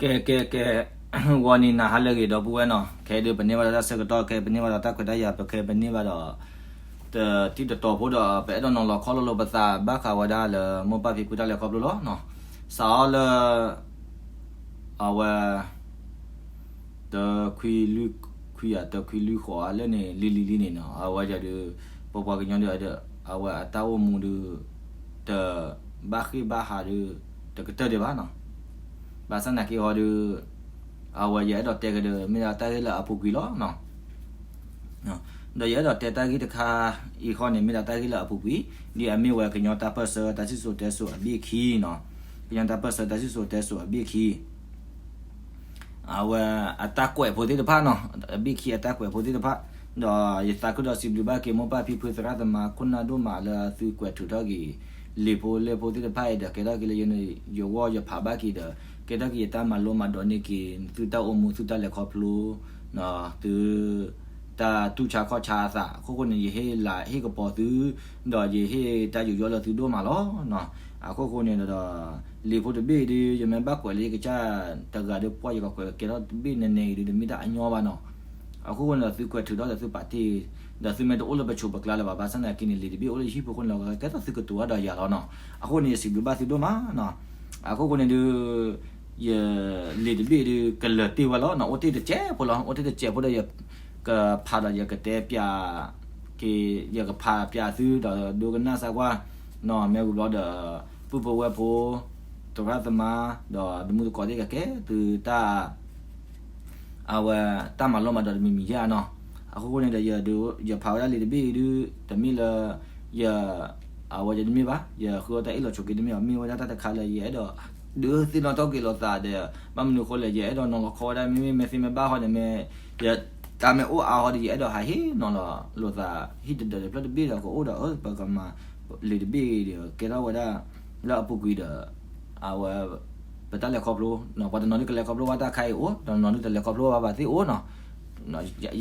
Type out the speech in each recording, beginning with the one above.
ကဲ ကဲ ကဲ, ဂီၤနံၤနၤဟါလၢအဂ့ၤ ဒီပုၢ်ဝဲၢ်နီၤ, ခဲအံၤဒုးပန့ၢ်ဘၣ်ဒီးတၢ်ဆၢကတီၢ် ခဲအံၤပန့ၢ်ဘၣ်ဒီးတၢ်ခွဲးတၢ်ယာ် ပခဲအံၤပန့ၢ်ဘၣ်ဒီး တထံၣ်တတီၤဖိဒီး ပအဲၣ်ဒိးနီၤလီၤခီၣ်လိာ်လိာ်ပသး ဘၣ်ဃးဝဲဒၣ်လၢမိၢ်ပၢ်ဖံဖုတၢ်လဲၤခီဖျိလီၤနီၤ. စးထီၣ်လၢ အဝဲ တခွံလွံၢ်ခွံဧါ တခွံလွံၢ်ဃိးဧါ လၢန့ၣ်လံလံလံန့ၣ်နီၤ, အဝဲဒၣ်ဒုး ပပှၤကညီဒုး အဝဲအတၢ်အိၣ်မူဒုး တဘၣ်ဃ့ၢ်ဘၣ်ဟးဒုး တကတၢၢ်ဒံးဘၣ်နီၤ. ဘၣ်ဆၣ်သနာ်က့ဟီဒုး အဝဲယအဲၣ်ဒိးတဲကဒီး မ့ၢ်ဒၣ်တၢ်ဂ့ၢ်လၢအပူၤကွံာ်လီၤနီၤ. ဒီးယအဲၣ်ဒိးတဲတၢ်ဂ့ၢ်တခါအံၤဃီန့ၣ် မ့ၢ်ဒၣ်တၢ်ဂ့ၢ်လၢအပူၤကွံာ် ဒ်အမ့ၢ်ဝဲကညီတၢ်ပၢၢ်ဆၢတၢ်စံၣ်စိၤတဲစိၤအဘ့ၣ်ခံနီၤ, ကညီတၢ်ပၢၢ်ဆၢတၢ်စံၣ်စိၤတဲစိၤအဘ့ၣ်ခံ အဝဲအတၢ်ကွဲးဖိသ့ၣ်တဖၣ်နီၤ, အဘ့ၣ်ခံအတၢ်ကွဲးဖိသ့ၣ်တဖၣ်, ဒီးယသးခုဒီးစံးဘျုးဘၣ်က့ၤ မိၢ်ပၢ်ဖံဖုသရၣ်သမါ ခိၣ်နၢ်ဒိၣ်မးလၢသုကွဲးထုးထီၣ်က့ၤ လံာ်ဖိလဲၢ်ဖိသ့ၣ်တဖၣ်အံၤဒီး ကဲထီၣ်က့ၤလၢယဂီၢ်ယဖးဘၣ်က့ၤဒီး ကဲထီၣ်က့ၤယတၢ်မၤလိမၤဒိးန့ၢ်က့ၤ သုတၢ်အိၣ်မူ သုတၢ်လဲၤခီဖျိ သု တၢ်တူၢ်ဆါခီၣ်ဆါအသး အခိၣ်ဃိန့ၣ် ယဟ့ၣ်လၤဟ့ၣ်ကပီၤသု ဒီးယဟ့ၣ်တၢ်ယူးယီၣ်လၢသုဒိၣ်မးလီၤ. အခိၣ်ဃိန့ၣ်ဒီး လံာ်ဖိတဘ့ၣ်အံၤဒုး ယမ့ၢ်ဘၣ်ကွဲးလၢယကစၢ်တဂၤဒီး ပှၢ်ယကကွဲးကဲထီၣ်တဘ့ၣ်နဲနဲအံၤဒုး တမ့ၢ်တၢ်အညီဘၣ်နီၤ. အခိၣ်ဃိန့ၣ်ဒီး သုကွဲးထုးထီၣ်ဒီးသုပာ်တ့ၢ် ဒီးသုမ့ၢ်တအိၣ်လၢပဆိးပကျါလၢၤဘၣ် ဘၣ်ဆၣ်သနာ်က့န့ၣ် လံာ်တဘ့ၣ်အိၣ်လၢယဟံၣ်ဖိအဃိန့ၣ်ဒီး ကဲထီၣ်သုကတိၤတၢ်ဒီးယၤလီၤနီၤ. အဃိန့ၣ် ယစံးဘျုးဘၣ်သုဒိၣ်မးနီၤ. အခိၣ်ဃိန့ၣ်ဒုး ယ လံာ်တဘ့ၣ်ဒုး ကလၢာ်တ့ၢ်ဝဲလီၤနီၤ, အိၣ်တ့ၢ်တစဲးဖိလီၤ, အိၣ်တ့ၢ်တစဲးဖိဒီး ယကဖးဒီးယကတဲပၠးက့ၤ ယကဖးပၠးသုဒီး ဒိကနၣ်စၢ်ကွၢ် မ့ၢ်ဝံၤဘျီဒီး ပုၢ်ဖိဝဲၢ်ဖိ သရၣ်သမါ ဒီးတမုၢ်တကိးသ့ၣ်ကကဲသုတၢ် အဝဲတၢ်မၤလိမၤဒိးတမံၤမံၤယါနီၤ. အဃိဃိန့ၣ်ဒီး ယဖးဝဲဒၣ်လံာ်တဘ့ၣ်အံၤဒုး တမ့ၢ်လၢ ယ အဝဲယတမ့ၢ်ဘၣ်, ယဃုအီၣ်တၢ်အ့ၣ်လိာ်ဆိးက့တမ့ၢ်ဘၣ်, မ့ၢ်ဝဲဒၣ်တၢ်တခါလၢယအဲၣ်ဒိး ဒုးသ့ၣ်နီၣ်ထီၣ်က့ၤလိာ်သးဒီး ဘၣ်မနုၤအဃိလဲၣ် ယအဲၣ်ဒိးနီၤလီၤခီဝဲဒၣ် မ့မ့ၢ်မ့ၢ်သ့မ့ၢ်ဘၣ်ဟီန့ၣ် မ့ၢ် ယတၢ်မ့ၢ်အိၣ်အါဟီဒီး ယအဲၣ်ဒိးဟးဟ့ၣ်နီၤလီၤလိာ်သး ဟံၣ်တဒၢးတဖျၢၣ်တဘ့ၣ်ဒီးကအိၣ်ဒီး အၢ ပကမၤ လံာ်တဘ့ၣ်အံၤဒီး ကဲထီၣ်ဝဲဒၣ် လၢအပူၤကွံာ်ဒီး အဝဲ ပတၢ်လဲၤခီဖျိ ပှၤတနီၤဒုးကလဲၤခီဖျိဘၣ်တၢ်ခါအံၤအိၣ်, တနီၤဒုးတလဲၤခီဖျိဘၣ်ဘၣ်သ့ၣ်အိၣ်နီၤ.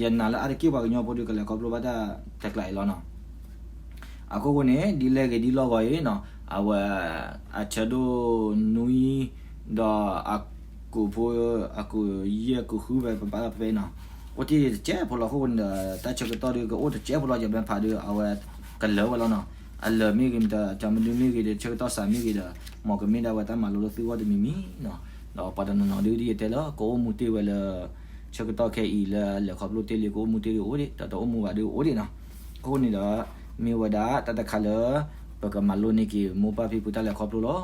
ယနာ်လၢအါတက့ၢ်ပှၤကညီဖိဒုးကလဲၤခီဖျိဘၣ်တၢ်တကျးအံၤလီၤနီၤ. အခိၣ်ဃိန့ၣ် ဒ်လဲၣ်ဂ့ၤဒ်လဲၣ်ဂ့ၤအံၤနီၤ အဝဲ အဆၢဒိၣ်နွံ ဒီးအကူးဖိ အကူးယဲၢ်ကူးဃုဖဲပဘၣ်ဖဲနီၤ အိၣ်တ့ၢ်တစဲးဖိလီၤ. အခိၣ်ဃိန့ၣ်ဒီး တၢ်ဆၢကတီၢ်ဒုးကအိၣ်တစဲးဖိလီၤ ယမ့ၢ်ဖးဒုး အဝဲကလၢာ်ဝဲလီၤနီၤ. အလၢာ်မ့ၢ်ဂ့ၤ မတၤမနုၤမ့ၢ်ဂ့ၤဒီး ဆၢကတီၢ်စးမ့ၢ်ဂ့ၤဒီး မ်ကမ့ၢ်ဒၣ်ဝဲတၢ်မၤလိလၢသုဂီၢ်တမံၤမံၤနီၤ. ဒီးပှၤတနီၤနီၤဒုး ဒ်ယတဲလၢ ကအိၣ်မူတ့ၢ်ဝဲလၢ ဆၢကတီၢ်ခဲအံၤလၢအလဲၤခီဖျိတ့ၢ်လံ ကအိၣ်မူတ့ၢ်ဒုးအိၣ်ဒံး ဒီးတအိၣ်မူဘၣ်ဒုးအိၣ်ဒံးနီၤ. အဃိန့ၣ်ဒီး မ့ၢ်ဝဲဒၣ်တၢ်တခါလၢ ပကမၤလိန့ၢ်က့ၤ မိၢ်ပၢ်ဖံဖုတၢ်လဲၤခီဖျိလီၤ. ဒီ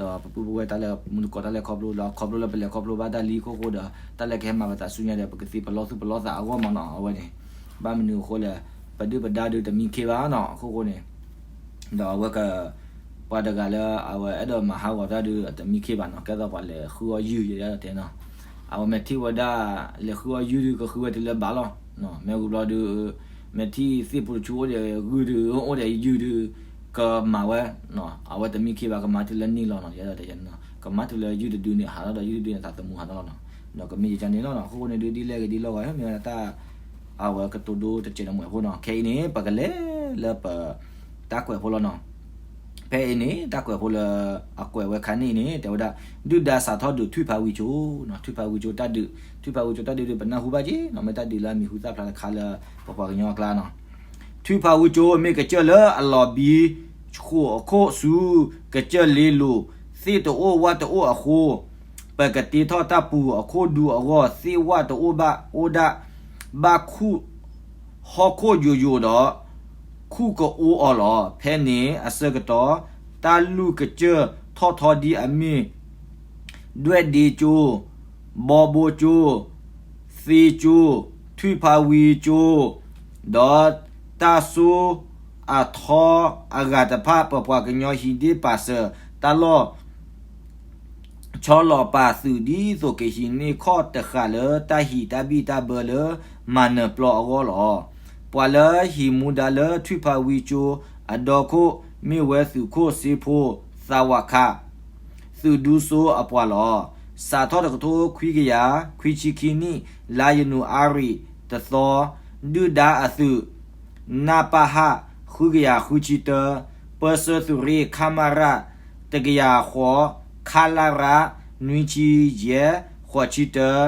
းပပုၢ်ပဝဲၢ်တၢ်လဲၤမူတကိးတၢ်လဲၤခီဖျိ ဒီးခီဖျိလၢပလဲၤခီဖျိဘၣ်တၢ်လံအခိၣ်ဃိဒီး တၢ်လၢကဟဲမၤပသးဆူညါဒီး ပကသံပလီၢ်သူၣ်ပလီၢ်သးအဂီၢ်မးနီၤ အဝဲန့ၣ် ဘၣ်မနုၤအဃိလဲၣ် ပဒုၣ်ပဒါဒုးတမံခ့ဘၣ်နီၤ အခိၣ်ဃိန့ၣ် ဒီးအဝဲက ပှၤတဂၤလၢအဝဲအဲၣ်ဒိးမၤဟးဂီၤတၢ်ဒုး အတမံခ့ဘၣ်နီၤ ကဲသိးပှၤလဲၤဃုအီၣ်ယုၢ်ယဲဒၣ်တဲနီၤ အဝဲမ့ၢ်ထံၣ်ဝဲဒၣ် လဲၤဃုအီၣ်ယုၢ်ဒုး ကဃုဝဲတုၤလၢဘၣ်လီၤ. မ့ၢ်ဝံၤဘျီဒုး မ့ၢ်ထံၣ်သ့ၣ်ဖိတဆူအိၣ်ဒီးဂုၢ်ဒုး အိၣ်ဒီးယုၢ်ဒုး ကမၤဝဲ အဝဲတမံခ့ဘၣ် ကမၤတုၤလၢနံၣ်လီၤနီၤ ယဲဒၣ်တဲနီၤ ကမၤတုၤလၢယုၢ်တဒုန့ၣ် ဟးထီၣ်ဒီးယုၢ်တဒုန့ၣ် အသးသမူဟးထီၣ်လီၤနီၤ ဒီးကမ့ၢ်ယကန့ၣ်လီၤနီၤ အဃိန့ၣ်ဒုး ဒ်လဲၣ်ဂ့ၤဒ်လဲၣ်ဂ့ၤ မ့ၢ်ဝဲဒၣ်တၢ် အဝဲကတိၤဒိတစဲးတမှဲးဖိနီၤ ခဲအံၤန့ၣ် ပကလဲၤလၢပ တၢ်ကွဲးဖိလီၤနီၤ ဖဲအံၤန့ၣ် တၢ်ကွဲးဖိလၢ အကွဲးဝဲခါန့ၣ်န့ၣ် တဲဝဲဒၣ် ဒုၣ်ဒါစးထီၣ်ဒုးထွံၣ်ဖးဝံကၠိ ထွံၣ်ဖးဝံကၠိတၢ်ဒုး ထွံၣ်ဖးဝံကၠိတၢ်ဒုးဒုး ပနၢ်ဟူဘၣ်က့ၤနီၤ မ့ၢ်တၢ်ဒုးလၢအမံၤဟူသၣ်ဖျါတခါလၢ ပပှၤကညီအကျါနီၤ ထွံၣ်ဖးဝံကၠိမ့ၢ်ကစၢၢ်လၢအလီၤဘံ ဃိာ်အခိၣ်ဆူ ကစၢၢ်လ့လိာ် သ့ၣ်တအိၣ်ဝၣ်တအိၣ်အဃိ ပကတ့ထီၣ်တၢ်ပူၤအခိၣ်ဒူအဂီၢ် သ့ၣ်ဝၣ်တအိၣ်ဘၣ်အိၣ်ဒၣ် ဘၣ်ခူၣ်ဟီၣ်ခိၣ်ယိာ်ယိာ်ဒီး ခူၣ်ကအိအီၤလီၤ. ဖဲန့ၣ်အဆၢကတီၢ် တၢ်လူၢ်ကစၢၢ်ထီၣ်ထီဒ်အမ့ၢ် ဒွဲၣ်ဒ့ကၠိ, ဘီဘိကၠိ, သ့ကၠိ, ထွံၣ်ဖးဝံကၠိ, ဒီးတၢ်စိအထီအဂၤတဖၣ် ပပှၤကညီဟံးဒ့ၣ်ပာ်စၢၤ တၢ်လီၢ် ဆီလီၤပာ်သုးဒ်သိးကဟံးန့ၢ်ခီၣ်တဃာ်လၢတၢ်ဟံးတၢ်ဘံၣ်တၢ်ဘၢလၢမၤနၢၤပျီအဂီၢ်လီၤ. ပှၤလၢဟံးမူဒါလၢထွံၣ်ဖးဝံကၠိအဒီခိၣ် မ့ၢ်ဝဲသုးခိၣ်စ့ဖိ သးဝးခး သုးဒူစိအပှၤလီၤ. စးထီၣ်တကထိခွံကယၤခွံဆံခံနံၣ် လါယနူၤအါရံၤတသီ ဒုၣ်ဒါအသုး နပဟ ဃုကယၤဃုဆံတၢ, ပၢဆှၢသုးရ့ၣ် ခမရ တကယၤဃိး, ခလရ နွံဆံယဲၢ် ဃိးဆံတၢ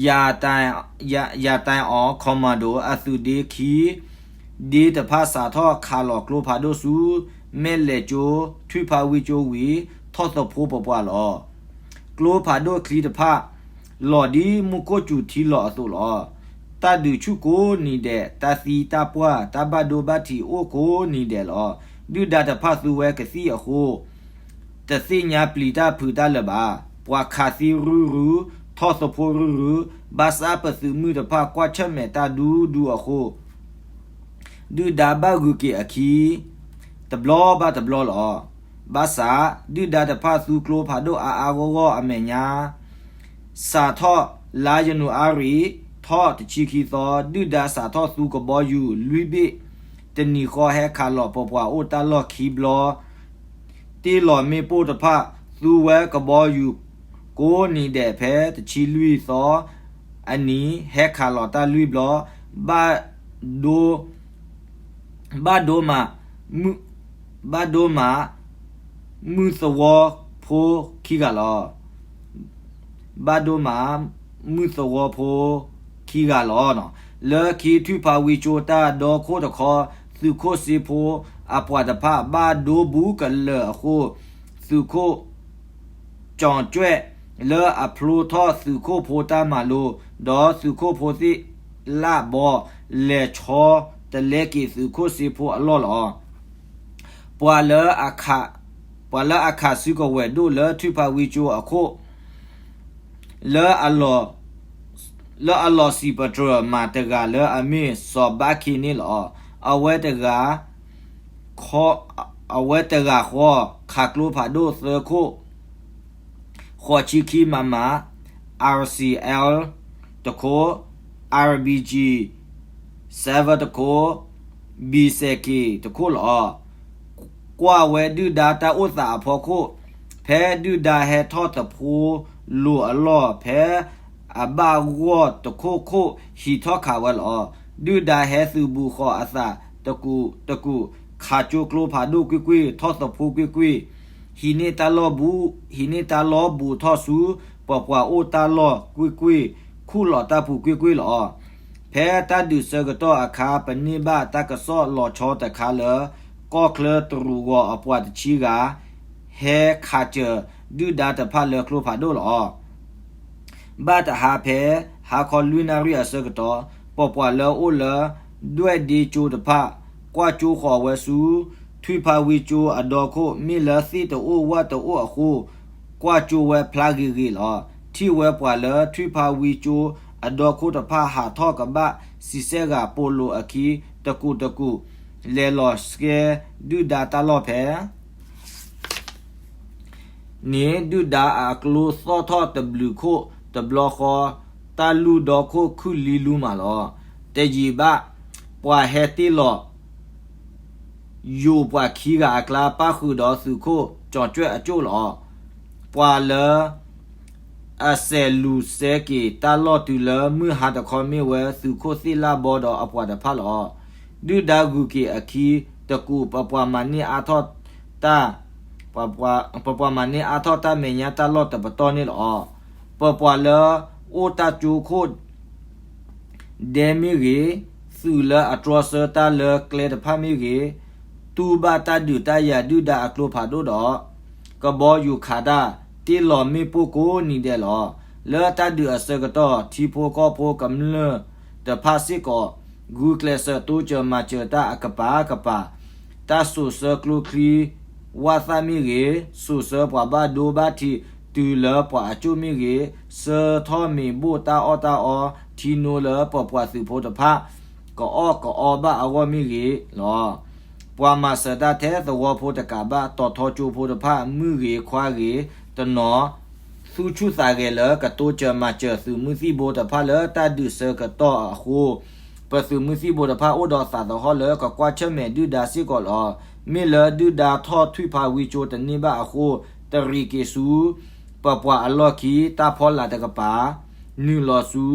ယၤတၢ်အီၣ် commando အသုးဒ့ခံ ဒ့တဖၣ်စးထီၣ်ခးလီၤကျိဖးဒိၣ်ဆူ မဲၢ်လဲၤကၠိ ထွံၣ်ဖးဝံကၠိဝံၤ ထီၣ်သဖှိပပှၢ်လီၤ. ကျိဖးဒိၣ်ချံတဖၣ် လီၤဒ်မူခိၣ်စူၤထံလီၤအသိးလီၤ. တၢ်ဒုးဆူၣ်ကိးနံၤဒဲး တၢ်သံတၢ်ပှၢ် တၢ်ဘၣ်ဒိဘၣ်ထံးအိၣ်ကိးနံၤဒဲးလီၤ. ဒုၣ်ဒါတဖၣ်သူဝဲကသံၣ်အဃိ တသ့ၣ်ညါပျံၤတၢ်ဖုးတၢ်လၢၤဘၣ်. ပှၤခးသံရုၢ်ရုၢ် ထီၣ်သဖှိရုၢ်ရုၢ် ဘၣ်ဆၣ်ပသုးမုၢ်တဖၣ်ကွၢ်ဆၢၣ်မဲာ်တၢ်ဒူဒူအဃိ ဒုၣ်ဒါဘၣ်ဂုၤက့ၤအခံ တဘျီဘၣ်တဘျီလီၤ. ဘၣ်ဆၣ် ဒုၣ်ဒါတဖၣ်သူကျိဖးဒိၣ်အါအါဂီၢ်ဂီၢ်အမဲာ်ညါ စးထီၣ်လါယနူၤအါရံၤ ထီၣ်တဆံခံသီ ဒုၣ်ဒါစးထီၣ်သူကဘီယူၤလွံၢ်ဘ့ၣ် တနံၤဃီဟဲခးလီၤပပှၢ်အိၣ်တၢ်လီၢ်ခံဘျီ တ့လီၤမ့ၣ်ပိၢ်တဖၣ် သူဝဲကဘီယူၤကိးနံၤဒဲးဖဲတဆံလွံၢ်သီအနံၤ ဟဲခးလီၤတၢ်လွံၢ်ဘျီ ဘၣ်ဒိ ဘၣ်ဒိမး မုၢ် ဘၣ်ဒိမး မုၢ်သဝီဖိခံဂၤလီၤ. ဘၣ်ဒိမးမုၢ်သဝီဖိခံဂၤလီၤ. လၢခံထွံၣ်ဖးဝံကၠိတၢ်ဒီခိၣ်တခီ သုးခိၣ်စ့ဖိအပှၤတဖၣ်ဘၣ်ဒိဘူးကလၢာ်အဃိ သုးခိၣ် ကၠီၣ်ကွဲၣ် လၢအဖျိထီၣ်သုးခိၣ်ဖိတၢ်မၤလိ ဒီးသုးခိၣ်ဖိသ့ၣ်လၣ်ဘီ လဲၤဆီတလဲက့ၤသုးခိၣ်စ့ဖိအလီၢ်လီၤ. ပှၤလၢအခး ပှၤလၢအခးစုကဝဲၤဒိၣ်လၢထွံၣ်ဖးဝံကၠိအခိၣ် လၢအလီၤ လၢအလီၤစံးပတြၢၤမးတဂၤလၢအမ့ၢ်စီၤဘးခ့န့ၣ်လီၤ. အဝဲတဂၤ ခီ အဝဲတဂၤဃီ ခးကျိဖးဒိၣ်သၢခိၣ် ဃိးဆံခံ MM, RCL တခိၣ်, RPG seven တခိၣ်, BZK တခိၣ်လီၤ. ကွၢ်ဝဲဒုၣ်ဒါတၢ်အိၣ်သးအဖီခိၣ်, ဖဲဒုၣ်ဒါဟဲထီၣ်သဖှိလိၤအလီၢ် ဖဲအဘၣ်ဂီၢ်တခိၣ်ခိၣ်ဟံးထီၣ်ခးဝဲလီၤ. ဒုၣ်ဒါဟဲသုးဘူးဃီၤအသးတကူာ်တကူာ်, ခးကၠိကျိဖးဒိၣ်ကွ့ၢ်ကွ့ၢ်, ထီၣ်သဖှိကွ့ၢ်ကွ့ၢ်, ဟံးန့ၢ်တၢ်လီၢ်ဘူး, ဟံးန့ၢ်တၢ်လီၢ်ဘူးထီၣ်ဆူ ပပှၤအိၣ်တၢ်လီၢ်ကွ့ၢ်ကွ့ၢ်, ခူၣ်လီၤတၢ်ပူၤကွ့ၢ်ကွ့ၢ်လီၤ. ဖဲတၢ်ဒုးဆၢကတီၢ်အခါ ပန့ၢ်ဘၣ်တၢ်ကစီၣ်လီၤဆီတခါလၢ ကီၢ်ချၢတရူးဂီၤအပှၤတဆံဂၤ ဟဲခးစၢၤဒုၣ်ဒါတဖၣ်လၢကျိဖးဒိၣ်လီၤ. ဘၣ်တဟါဖဲ ဟါခီလွံၢ်နၣ်ရံၣ်အဆၢကတီၢ် ပပှၤလၢအအိၣ်လၢ ဒွဲၣ်ဒ့ကၠိတဖၣ် ကွၢ်ကၠိဃီၤဝဲဆူ ထွံၣ်ဖးဝံကၠိအဒီခိၣ် မ့ၢ်လၢသ့ၣ်တအိၣ်ဝၣ်တအိၣ်အဃိ ကွၢ်ကၠိဝဲဖျါဂ့ၤဂ့ၤလီၤ. ထံၣ်ဝဲပှၤလၢထွံၣ်ဖးဝံကၠိအဒီခိၣ်တဖၣ် ဟးထီၣ်ကဘၣ်စံးဆဲၣ်ဂၤ ပိာ်လိာ်အခံ တကူာ်တကူာ် လဲၤလီၤဆှဲဒုၣ်ဒါတၢ်လီၢ်ဖဲ န့ၣ် ဒုၣ်ဒါအကျိသီၣ်ထီၣ်တဘျုးခိၣ်တဘျီဃီ, တၢ်လူၢ်ဒီခိၣ်ခုၣ်လံလူမးလီၤ. တယံာ်ဘၣ် ပှၤဟဲတ့ၢ်လီၤ ယိၤပှၤခံဂၤအကျါ ပၣ်ဃုာ်ဒီးသုးခိၣ်ကၠီၣ်ကွဲၣ်အကၠိၣ်လီၤ. ပှၤလၢ အစဲးလူၤစဲက့ၤတၢ်လီၢ်တုၤလၢမုၢ်ဟါတခီမ့ၢ်ဝဲ သုးခိၣ်သ့ၣ်လၣ်ဘီဒီးအပှၤတဖၣ်လီၤ. ဒုၣ်ဒါဂုၤက့ၤအခံတကူာ် ပပှၤမၤန့ၢ်အါထီၣ်တၢ် ပပှၤမၤန့ၢ်အါထီၣ်တၢ်မဲာ်ညါတၢ်လီၢ်တပတီၢ်န့ၣ်လီၤ. ပပှၤလၢအိၣ်တၢ်ကၠိခိၣ် ဒဲမ့ၢ်ဂ့ၤ, သုးလၢအတြီဆၢတၢ်လၢကျဲတဖၣ်မ့ၢ်ဂ့ၤ, တူၢ်ဘၣ်တၢ်ဒုးတၢ်ယၤဒုၣ်ဒါအကျိဖးဒိၣ်ဒီး ကဘီယူၤခးတၢ် တ့ၢ်လီၤမ့ၣ်ပိၢ်ကိးနံၤဒဲးလီၤ. လၢတၢ်ဒုးအဆၢကတီၢ် ထံဖိကီၢ်ဖိကမျၢၢ်တဖၣ်စ့ၢ်ကီး ဂုာ်ကျဲးစၢးတိစၢၤမၤစၢၤတၢ်အကပၤကပၤ, တၢ်စိာ်ဆှၢကျိချံ ဝၣ်သၣ်မ့ၢ်ဂ့ၤ, စိာ်ဆှၢပှၤဘၣ်ဒိဘၣ်ထံးတုၤလၢပှၤအကၠိၣ်မ့ၢ်ဂ့ၤ, ဆှၢထီၣ်မ့ၤဘိၣ်တၢ်အီၣ်တၢ်အီ, ထံနိလၢပပှၤသုးဖိတဖၣ် ကအီၣ်ကအီဘၣ်အဂီၢ်မ့ၢ်ဂ့ၤလီၤ. ပှၤမၤစၢၤတၢ်ထဲသဝီဖိတကးဘၣ် တီၤထီကၠိဖိတဖၣ် မုၢ်ဂ့ၤခွါဂ့ၤတနီၤ သူၣ်ဆူၣ်သးဂဲၤလၢကတိစၢၤမၤစၢၤသုးမုၢ်သံၣ်ဘိတဖၣ်လၢတၢ်ဒုးဆၢကတီၢ်အဃိ, ပသုးမုၢ်သံၣ်ဘိတဖၣ်အိၣ်ဒီးသးသဟီၣ်လၢကကွၢ်ဆၢၣ်မဲာ်ဒုၣ်ဒါစ့ၢ်ကီးလီၤ. မ့ၢ်လၢဒုၣ်ဒါထီၣ်ထွံၣ်ဖးဝံကၠိတန့ၢ်ဘၣ်အဃိ, တရံးက့ၤဆူ ပပှၤအလီၢ်ခံတၢ်ဖီလာ်တကပၤ, နုာ်လီၤဆူ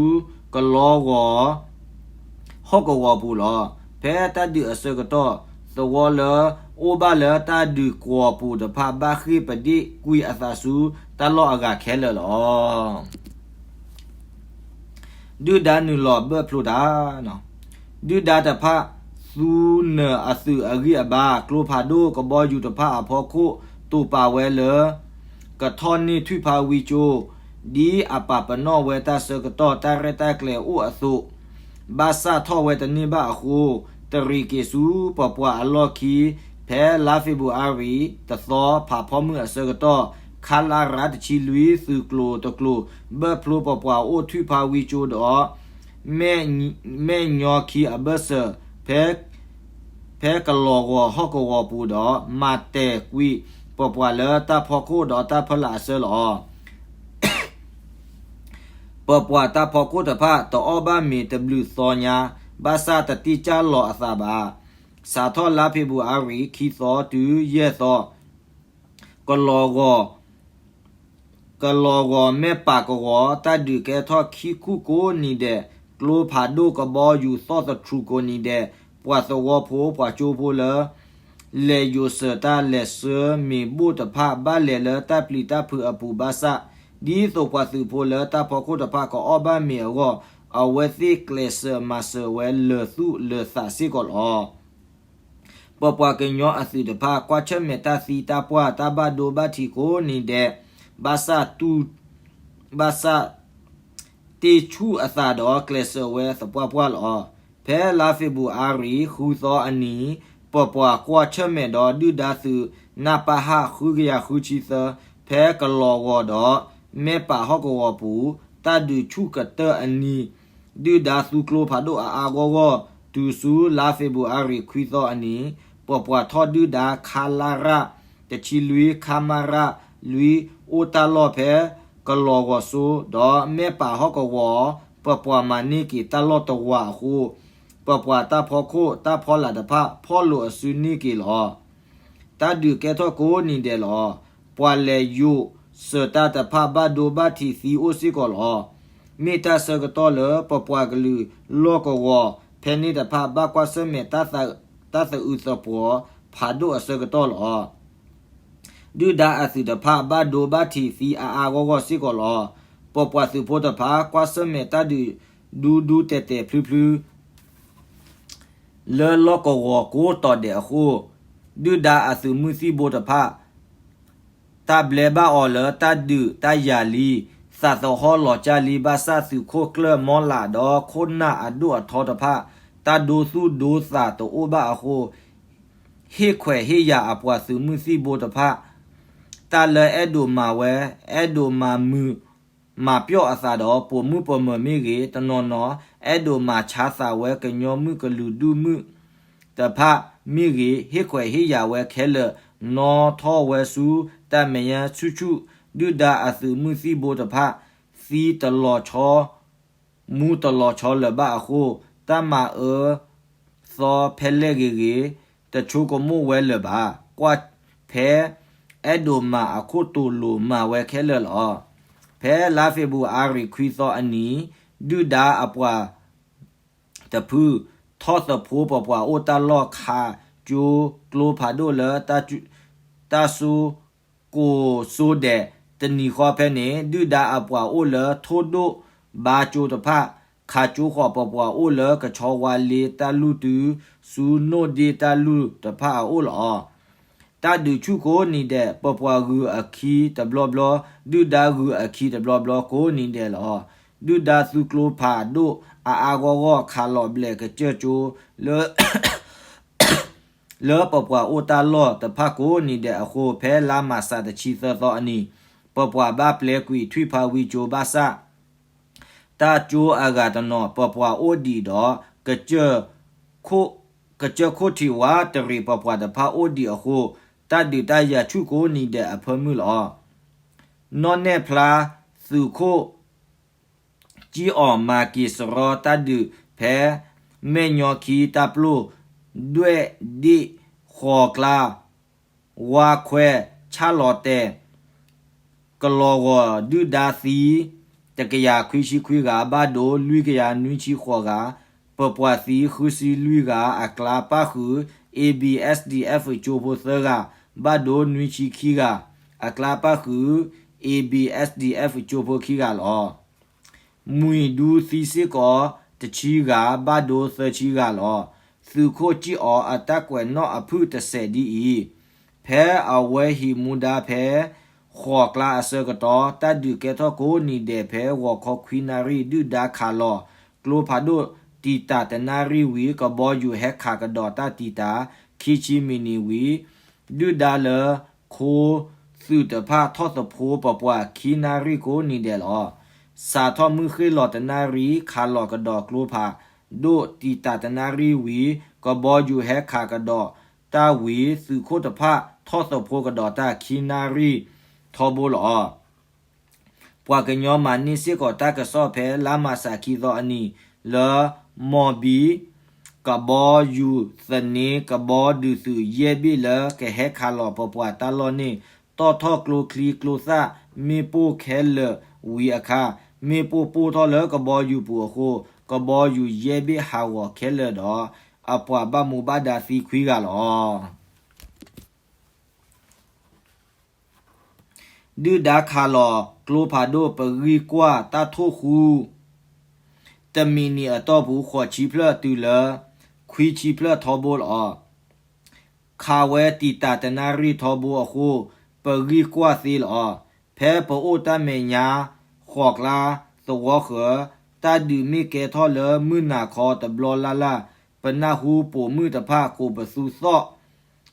ကလီဂီၤ ဟီၣ်ကဝီၤပူၤလီၤ. ဖဲတၢ်ဒုးအဆၢကတီၢ် သဝီလၢ အိၣ်ဘၣ်လၢတၢ်ဒုးကွီၤပူၤတဖၣ် ဘၣ်ဃ့ၢ်ပဒ့ၣ်ကွံာ်အသးဆူတၢ်လီၢ်အဂၤခဲလၢာ်လီၤ. ဒုၣ်ဒါနုာ်လီၤဘၢၣ်ဖျိတၢ်, ဒုၣ်ဒါတဖၣ် သူနၢၤအသုးအဂံၢ်အဘါ ကျိဖးဒိၣ်ကဘီယူၤတဖၣ်အဖီခိၣ် တိာ်ပာ်ဝဲလၢ ကထီၣ်န့ၢ်ထွံၣ်ဖးဝံကၠိ ဒ်အပာ်ပနီၣ်ဝဲတၢ်ဆၢကတီၢ် တၢ်ရဲၣ်တၢ်ကျဲၤအိၣ်အသိး ဘၣ်ဆၣ်ထီၣ်ဝဲတန့ၢ်ဘၣ်အဃိ တရံးက့ၤဆူပပှၤအလီၢ်ခံ ဖဲလါဖ့ၤဘြူၤအါရံၤ တသီ ဖးဖီမုၢ်အဆၢကတီၢ် ခလရ တဆံလွံၢ် သုးကျိၤတကျိၤ ဘၢၣ်ဖျိပပှၤအိၣ်ထွံၣ်ဖးဝံကၠိဒီး မဲၢ်ညီခံအဘၢၣ်စၢၤ ဖဲ ဖဲကလီၤဂီၤဟီၣ်ကဝီၤပူၤဒီး မၤတဲာ်ကွံာ်ပပှၤလၢတၢ်ဖီခိၣ်ဒီးတၢ်ဖီလာ်အဆၢလီၤ. ပပှၤတၢ်ဖီခိၣ်တဖၣ် တအီၣ်ဘၣ်မ့ၤတဘျုးသီညါ ဘၣ်ဆၣ်တတ့ၢ်ကၢ်လီၤအသးဘၣ်. စးထီၣ်လါဖ့ၤဘြူၤအါရံၤ ခံသီတုၤယဲၢ်သီ ကလီၤဂီၤ ကလီၤဂီၤမဲၢ်ပာ်ကဝီၤ တၢ်ဒုးကဲထီၣ်ခံခူၣ်ကိးနံၤဒဲး, ကျိဖးဒိၣ်ကဘီယူၤသီၣ်သထြူးကိးနံၤဒဲး, ပှၤသဝီဖိ ပှၤကၠိဖိလၢ လဲၤယိးစၢၤတၢ်လဲၤဆှၢမ့ၤဘိၣ်တဖၣ် ဘၣ်လဲၤလၢတၢ်ပျံၤတၢ်ဖုးအပူၤဘၣ်ဆၣ်, ဒ်သိးပှၤသုးဖိလၢတၢ်ဖီခိၣ်တဖၣ် ကအီၣ်ဘၣ်မ့ၤအဂီၢ်, အဝဲသ့ၣ်ကျဲးစၢးမၤစၢၤဝဲလၢာ်သူၣ်လၢာ်သးစ့ၢ်ကီးလီၤ. ပပှၤကညီအသုးတဖၣ် ကွၢ်ဆၢၣ်မဲာ်တၢ်သံတၢ်ပှၢ် တၢ်ဘၣ်ဒိဘၣ်ထံးကိးနံၤဒဲး, ဘၣ်ဆၣ်တူၢ် ဘၣ်ဆၣ် တ့ၢ်ဆူၣ်အသးဒီးကျဲးစၢးဝဲသပှၢ်ပှၢ်လီၤ. ဖဲလါဖ့ၤဘြူၤအါရံၤ ဃုသီအနံၤ, ပပှၤကွၢ်ဆၢၣ်မဲာ်ဒီးဒုၣ်ဒါသုး နပဟ ဃုကယၤဃုဆံသၢ ဖဲကလီၤဂီၤဒီး မဲၢ်ပာ်ဟီၣ်ကဝီၤပူၤ တၢ်ဒုးဆူၣ်ကတၢၢ်အနံၤ ဒုၣ်ဒါသူကျိဖးဒိၣ်အါအါဂီၢ်ဂီၢ် တုၤဆူလါဖ့ၤဘြူၤအါရံၤ ခွံသီအနံၤ, ပပှၤထီၣ်ဒုၣ်ဒါ ခလရ တဆံလွံၢ် ခမရ လွံၢ် အိၣ်တၢ်လီၢ်ဖဲ ကလီၤဂီၤစိ ဒီးမဲၢ်ပာ်ဟီၣ်ကဝီၤ ပပှၤမၤန့ၢ်က့ၤတၢ်လီၢ်တဝာ်အဃိ, ပပှၤတၢ်ဖီခိၣ်တၢ်ဖီလာ်တဖၣ် ဖီၣ်လိာ်အစုန့ၢ်က့ၤလီၤ. တၢ်ဒုးကဲထီၣ်ကိးနံၤဒဲးလီၤ. ပှၤလဲၤယိးစၢၤတၢ်တဖၣ် ဘၣ်ဒိဘၣ်ထံးသံအိၣ်စ့ၢ်ကီးလီၤ. မ့ၢ်တၢ်ဆၢကတီၢ်လၢပပှၤကလုာ်လီၢ်ကဝီၤဖဲန့ၣ်တဖၣ် ဘၣ်ကွၢ်ဆၢၣ်မဲာ် တၢ်သးအုးသပှီၤဖးဒိၣ်အဆၢကတီၢ်လီၤ. ဒုၣ်ဒါအသုးတဖၣ် ဘၣ်ဒိဘၣ်ထံးသံအါအါဂီၢ်ဂီၢ်စ့ၢ်ကီးလီၤ. ပပှၤသုးဖိတဖၣ် ကွၢ်ဆၢၣ်မဲာ်တၢ်ဒုးဒူဒူတဲာ်တဲာ်ဖျုဖျု လၢလီၢ်ကဝီၤကိးတီၤဒဲးအဃိ, ဒုၣ်ဒါအသုးမုၢ်သံၣ်ဘိတဖၣ် တၢ်ဘျဲဘၣ်အီၤလၢတၢ်ဒုးတၢ်ယၤလံ, သးသဟီၣ်လီၤကၢ်လံ ဘၣ်ဆၣ်သုးခိၣ်ကျၢၢ်မီလးဒီးခိၣ်နၢ်အဒိၣ်အထီတဖၣ် တၢ်ဒိသူၣ်ဒိသးတအိၣ်ဘၣ်အဃိ ဟ့ၣ်ခွဲးဟ့ၣ်ယာ်အပှၤသုးမုၢ်သံၣ်ဘိတဖၣ် တၢ်လၢအဲၣ်ဒိးမၤဝဲ, အဲၣ်ဒိးမၤမုာ်မၤပျီၢ်အသးဒီး ပိာ်မုၣ်ပိာ်မၢၤမ့ၢ်ဂ့ၤ, တနီၤနီၤ အဲၣ်ဒိးမၤဆါသးဝဲကညီမုၣ်ကလုာ်ဒူၣ်မုၣ်တဖၣ်မ့ၢ်ဂ့ၤ, ဟ့ၣ်ခွဲးဟ့ၣ်ယာ်ဝဲခဲလၢာ် နီၣ်ထီၣ်ဝဲဆူတၢ်မဲာ်ညါဆူၣ်ဆူၣ်, ဒုၣ်ဒါအသုးမုၢ်သံၣ်ဘိတဖၣ် သံတလီၤဆီ မူတလီၤဆီလၢၤဘၣ်အဃိ, တၢ်မၤအၢသီဖဲလဲၣ်ဂ့ၤဂ့ၤ တဆိကမိၣ်ဝဲလၢၤဘၣ်. ကွၢ်ဖဲအဲၣ်ဒိးမၤအခိၣ်တိၤလိၤမၤဝဲခဲလၢာ်လီၤ. ဖဲလါဖ့ၤဘြူၤအါရံၤခွံသီအနံၤ, ဒုၣ်ဒါအပှၤတဖု ထီၣ်သဖှိပပှၤအိၣ်တၢ်လီၢ်ခးကၠိကျိဖးဒိၣ်လၢ တၢ်စိ ကိးစိဒဲး တနံၤဃီဖဲန့ၣ် ဒုၣ်ဒါအပှၤအိၣ်လၢထိၣ်ဒိၣ်ဘါကၠိတဖၣ် ခးကၠိဃီၤပပှၤအိၣ်လၢကဆီဝါလ့တၢ်လုၢ်တုၤ ဆူနိၣ်ဒ့တၢ်လုၢ်တဖၣ်အအိၣ်လီၤ. တၢ်ဒုးဆူၣ်ကိးနံၤဒဲး ပပှၤဂုၤအခံတဘျီဘျီ ဒုၣ်ဒါဂုၤအခံတဘျီဘျီကိးနံၤဒဲးလီၤ. ဒုၣ်ဒါသူကျိဖးဒိၣ်အါအါဂီၢ်ဂီၢ် ခးလီၤဘျဲးကစၢၢ်ကၠိလၢ လၢပပှၤအိၣ်တၢ်လီၢ်တဖၣ်ကိးနံၤဒဲးအဃိ ဖဲလါမၢ်ၡးတဆံသၢသီအနံၤ ပပှၤဘၣ်ပျဲကွံာ်ထွံၣ်ဖးဝံကၠိဘၣ်ဆၣ် တၢ်ကၠိအဂၤတနီၤ ပပှၤအိၣ်ဒံးဒီး ကစၢၢ်ခိၣ် ကစၢၢ်ခိၣ်ထံးဝးတရံးပပှၤတဖၣ်အိၣ်ဒံးအဃိ တၢ်ဒုးတၢ်ယၤဆူၣ်ကိးနံၤဒဲးအဖၢမုၢ်လီၤ. နီၣ်နဲၣ်ဖျါသုးခိၣ် ကၠံအီၣ်မၤက့ၤစရီတၢ်ဒုးဖဲ မဲၢ်ညီခံတၢ်ပျိၢ် ဒွဲၣ်ဒ့ၣ်ဃီၤကျါ ဝါခွဲ ဆၣ်လီၤတဲာ် ကလီၤဂီၤဒုၣ်ဒါသံ တကယၤခွံဆံခွံဂၤ ဘၣ်ဒိလွံၢ်ကယၤနွံဆံဃိးဂၤ ပပှၤသံဃုဆံလွံၢ်ဂၤ အကျါပၣ်ဃုာ် A B S D F ကၠိဖိသၢဂၤ ဘၣ်ဒိနွံဆံခံဂၤ အကျါပၣ်ဃုာ် A B S D F ကၠိဖိခံဂၤလီၤ. မှံၤဒူသံစ့ၢ်ကီးတဆံဂၤ ဘၣ်ဒိသၢဆံဂၤလီၤ. သုးခိၣ်စံၣ်အီၤအတၢ်ကွဲးနီၣ်အဖုၣ်တစဲးဒ်အံၤ, ဖဲအဝဲဟံးမူဒါဖဲ ဃိးကျါအဆၢကတီၢ် တၢ်ဒုးကဲထီၣ်ကိးနံၤဒဲးဖဲဂီၤခီခွံနၣ်ရံၣ် ဒုၣ်ဒါခးလီၤကျိဖးဒိၣ်တံာ်တာ်တနၣ်ရံၣ်ဝံၤ ကဘီယူၤဟဲခးကဒီးတၢ်တံာ်တာ် ခံဆံမံးနံးဝံၤ ဒုၣ်ဒါလၢခိသုးတဖၣ်ထီၣ်သဖှိပပှၤခံနၣ်ရံၣ်ကိးနံၤဒဲးလီၤ. စးထီၣ်မုၢ်ဃ့ၢ်လီၤတနၣ်ရံၣ် ခးလီၤကဒီးကျိဖးဒိၣ်တံာ်တာ်တနၣ်ရံၣ်ဝံၤ ကဘီယူၤဟဲခးကဒီးတၢ်ဝံၤ သုးခိၣ်တဖၣ်ထီၣ်သဖှိကဒီးတၢ်ခံနၣ်ရံၣ်ထီဘိလီၤ. ပှၤကညီမၤန့ၢ်စ့ၢ်ကီးတၢ်ကစီၣ်ဖဲလါမၢ်ၡးခံသီအနံၤ လၢ မီၢ်ဘံ ကဘီယူၤသန့ၤကဘီဒုးသုးယဲၢ်ဘ့ၣ်လၢကဟဲခးလီၤပပှၤတၢ်လီၢ်န့ၣ် တီၣ်ထီၣ်ကျိချံကျိသၣ်မ့ၣ်ပိၢ်ခဲလၢာ်ဝံၤအခါ မ့ၣ်ပိၢ်ပိၢ်ထီၣ်လၢကဘီယူၤပူၤအဃိ ကဘီယူၤယဲၢ်ဘ့ၣ်ဟးဂီၤခဲလၢာ်ဒီး အပှၤဘၣ်မူဘၣ်ဒါသံခွံဂၤလီၤ. ဒုၣ်ဒါခးလီၤကျိဖးဒိၣ် ပဂံၢ်ကွၢ်တၢ်ထိၣ်ဃူ တမံးနံးအတီၢ်ပူၤ ဃိးဆံဖျၢၣ်တုၤလၢ ခွံဆံဖျၢၣ်ထီဘိလီၤ. ခးဝဲတံာ်တာ်တနၣ်ရံၣ်ထီဘိအဃိ ပဂံၢ်ကွၢ်သ့လီၤ. ဖဲပအိၣ်တၢ်မဲာ်ညါ ဃိးကျါသဝီဃၢၤ တၢ်ဒုးမ့ၢ်ကဲထီၣ်လၢမုၢ်နၤခီတဘျီလၢ်လၢ် ပနၢ်ဟူပိာ်မုၣ်တဖၣ်ကိးပသူသီၣ်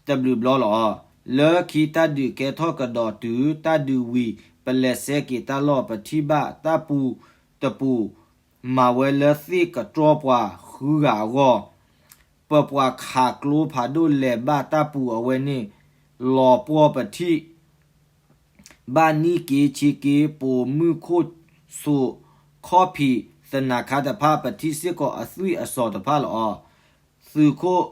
တဘျုးဘျီလီၤ. လၢခံတၢ်ဒုးကဲထီၣ်ကဒီးတုၤ တၢ်ဒုးဝံၤ ပလဲၤစဲက့ၤတၢ်လီၢ် ပထံၣ်ဘၣ်တၢ်ပူၤတပူၤ မၤဝဲလၢသ့ၣ်ကတြီပှၤဃုဂၤအဂီၢ် ပပှၤခးကျိဖးဒိၣ်လဲၤဘၣ်တၢ်ပူၤအဝဲန့ၣ် လီၤပှီၢ်ပထံၣ် ဘၣ်နံၣ်က့ဆံက့ ပိာ်မုၣ်ခိၣ်စိး ခီၣ်ဖံးသနၤခါတဖၣ် ပထံၣ်စ့ၢ်ကီးအသွံၣ်အစီၤတဖၣ်လီၤ. သုးခိၣ်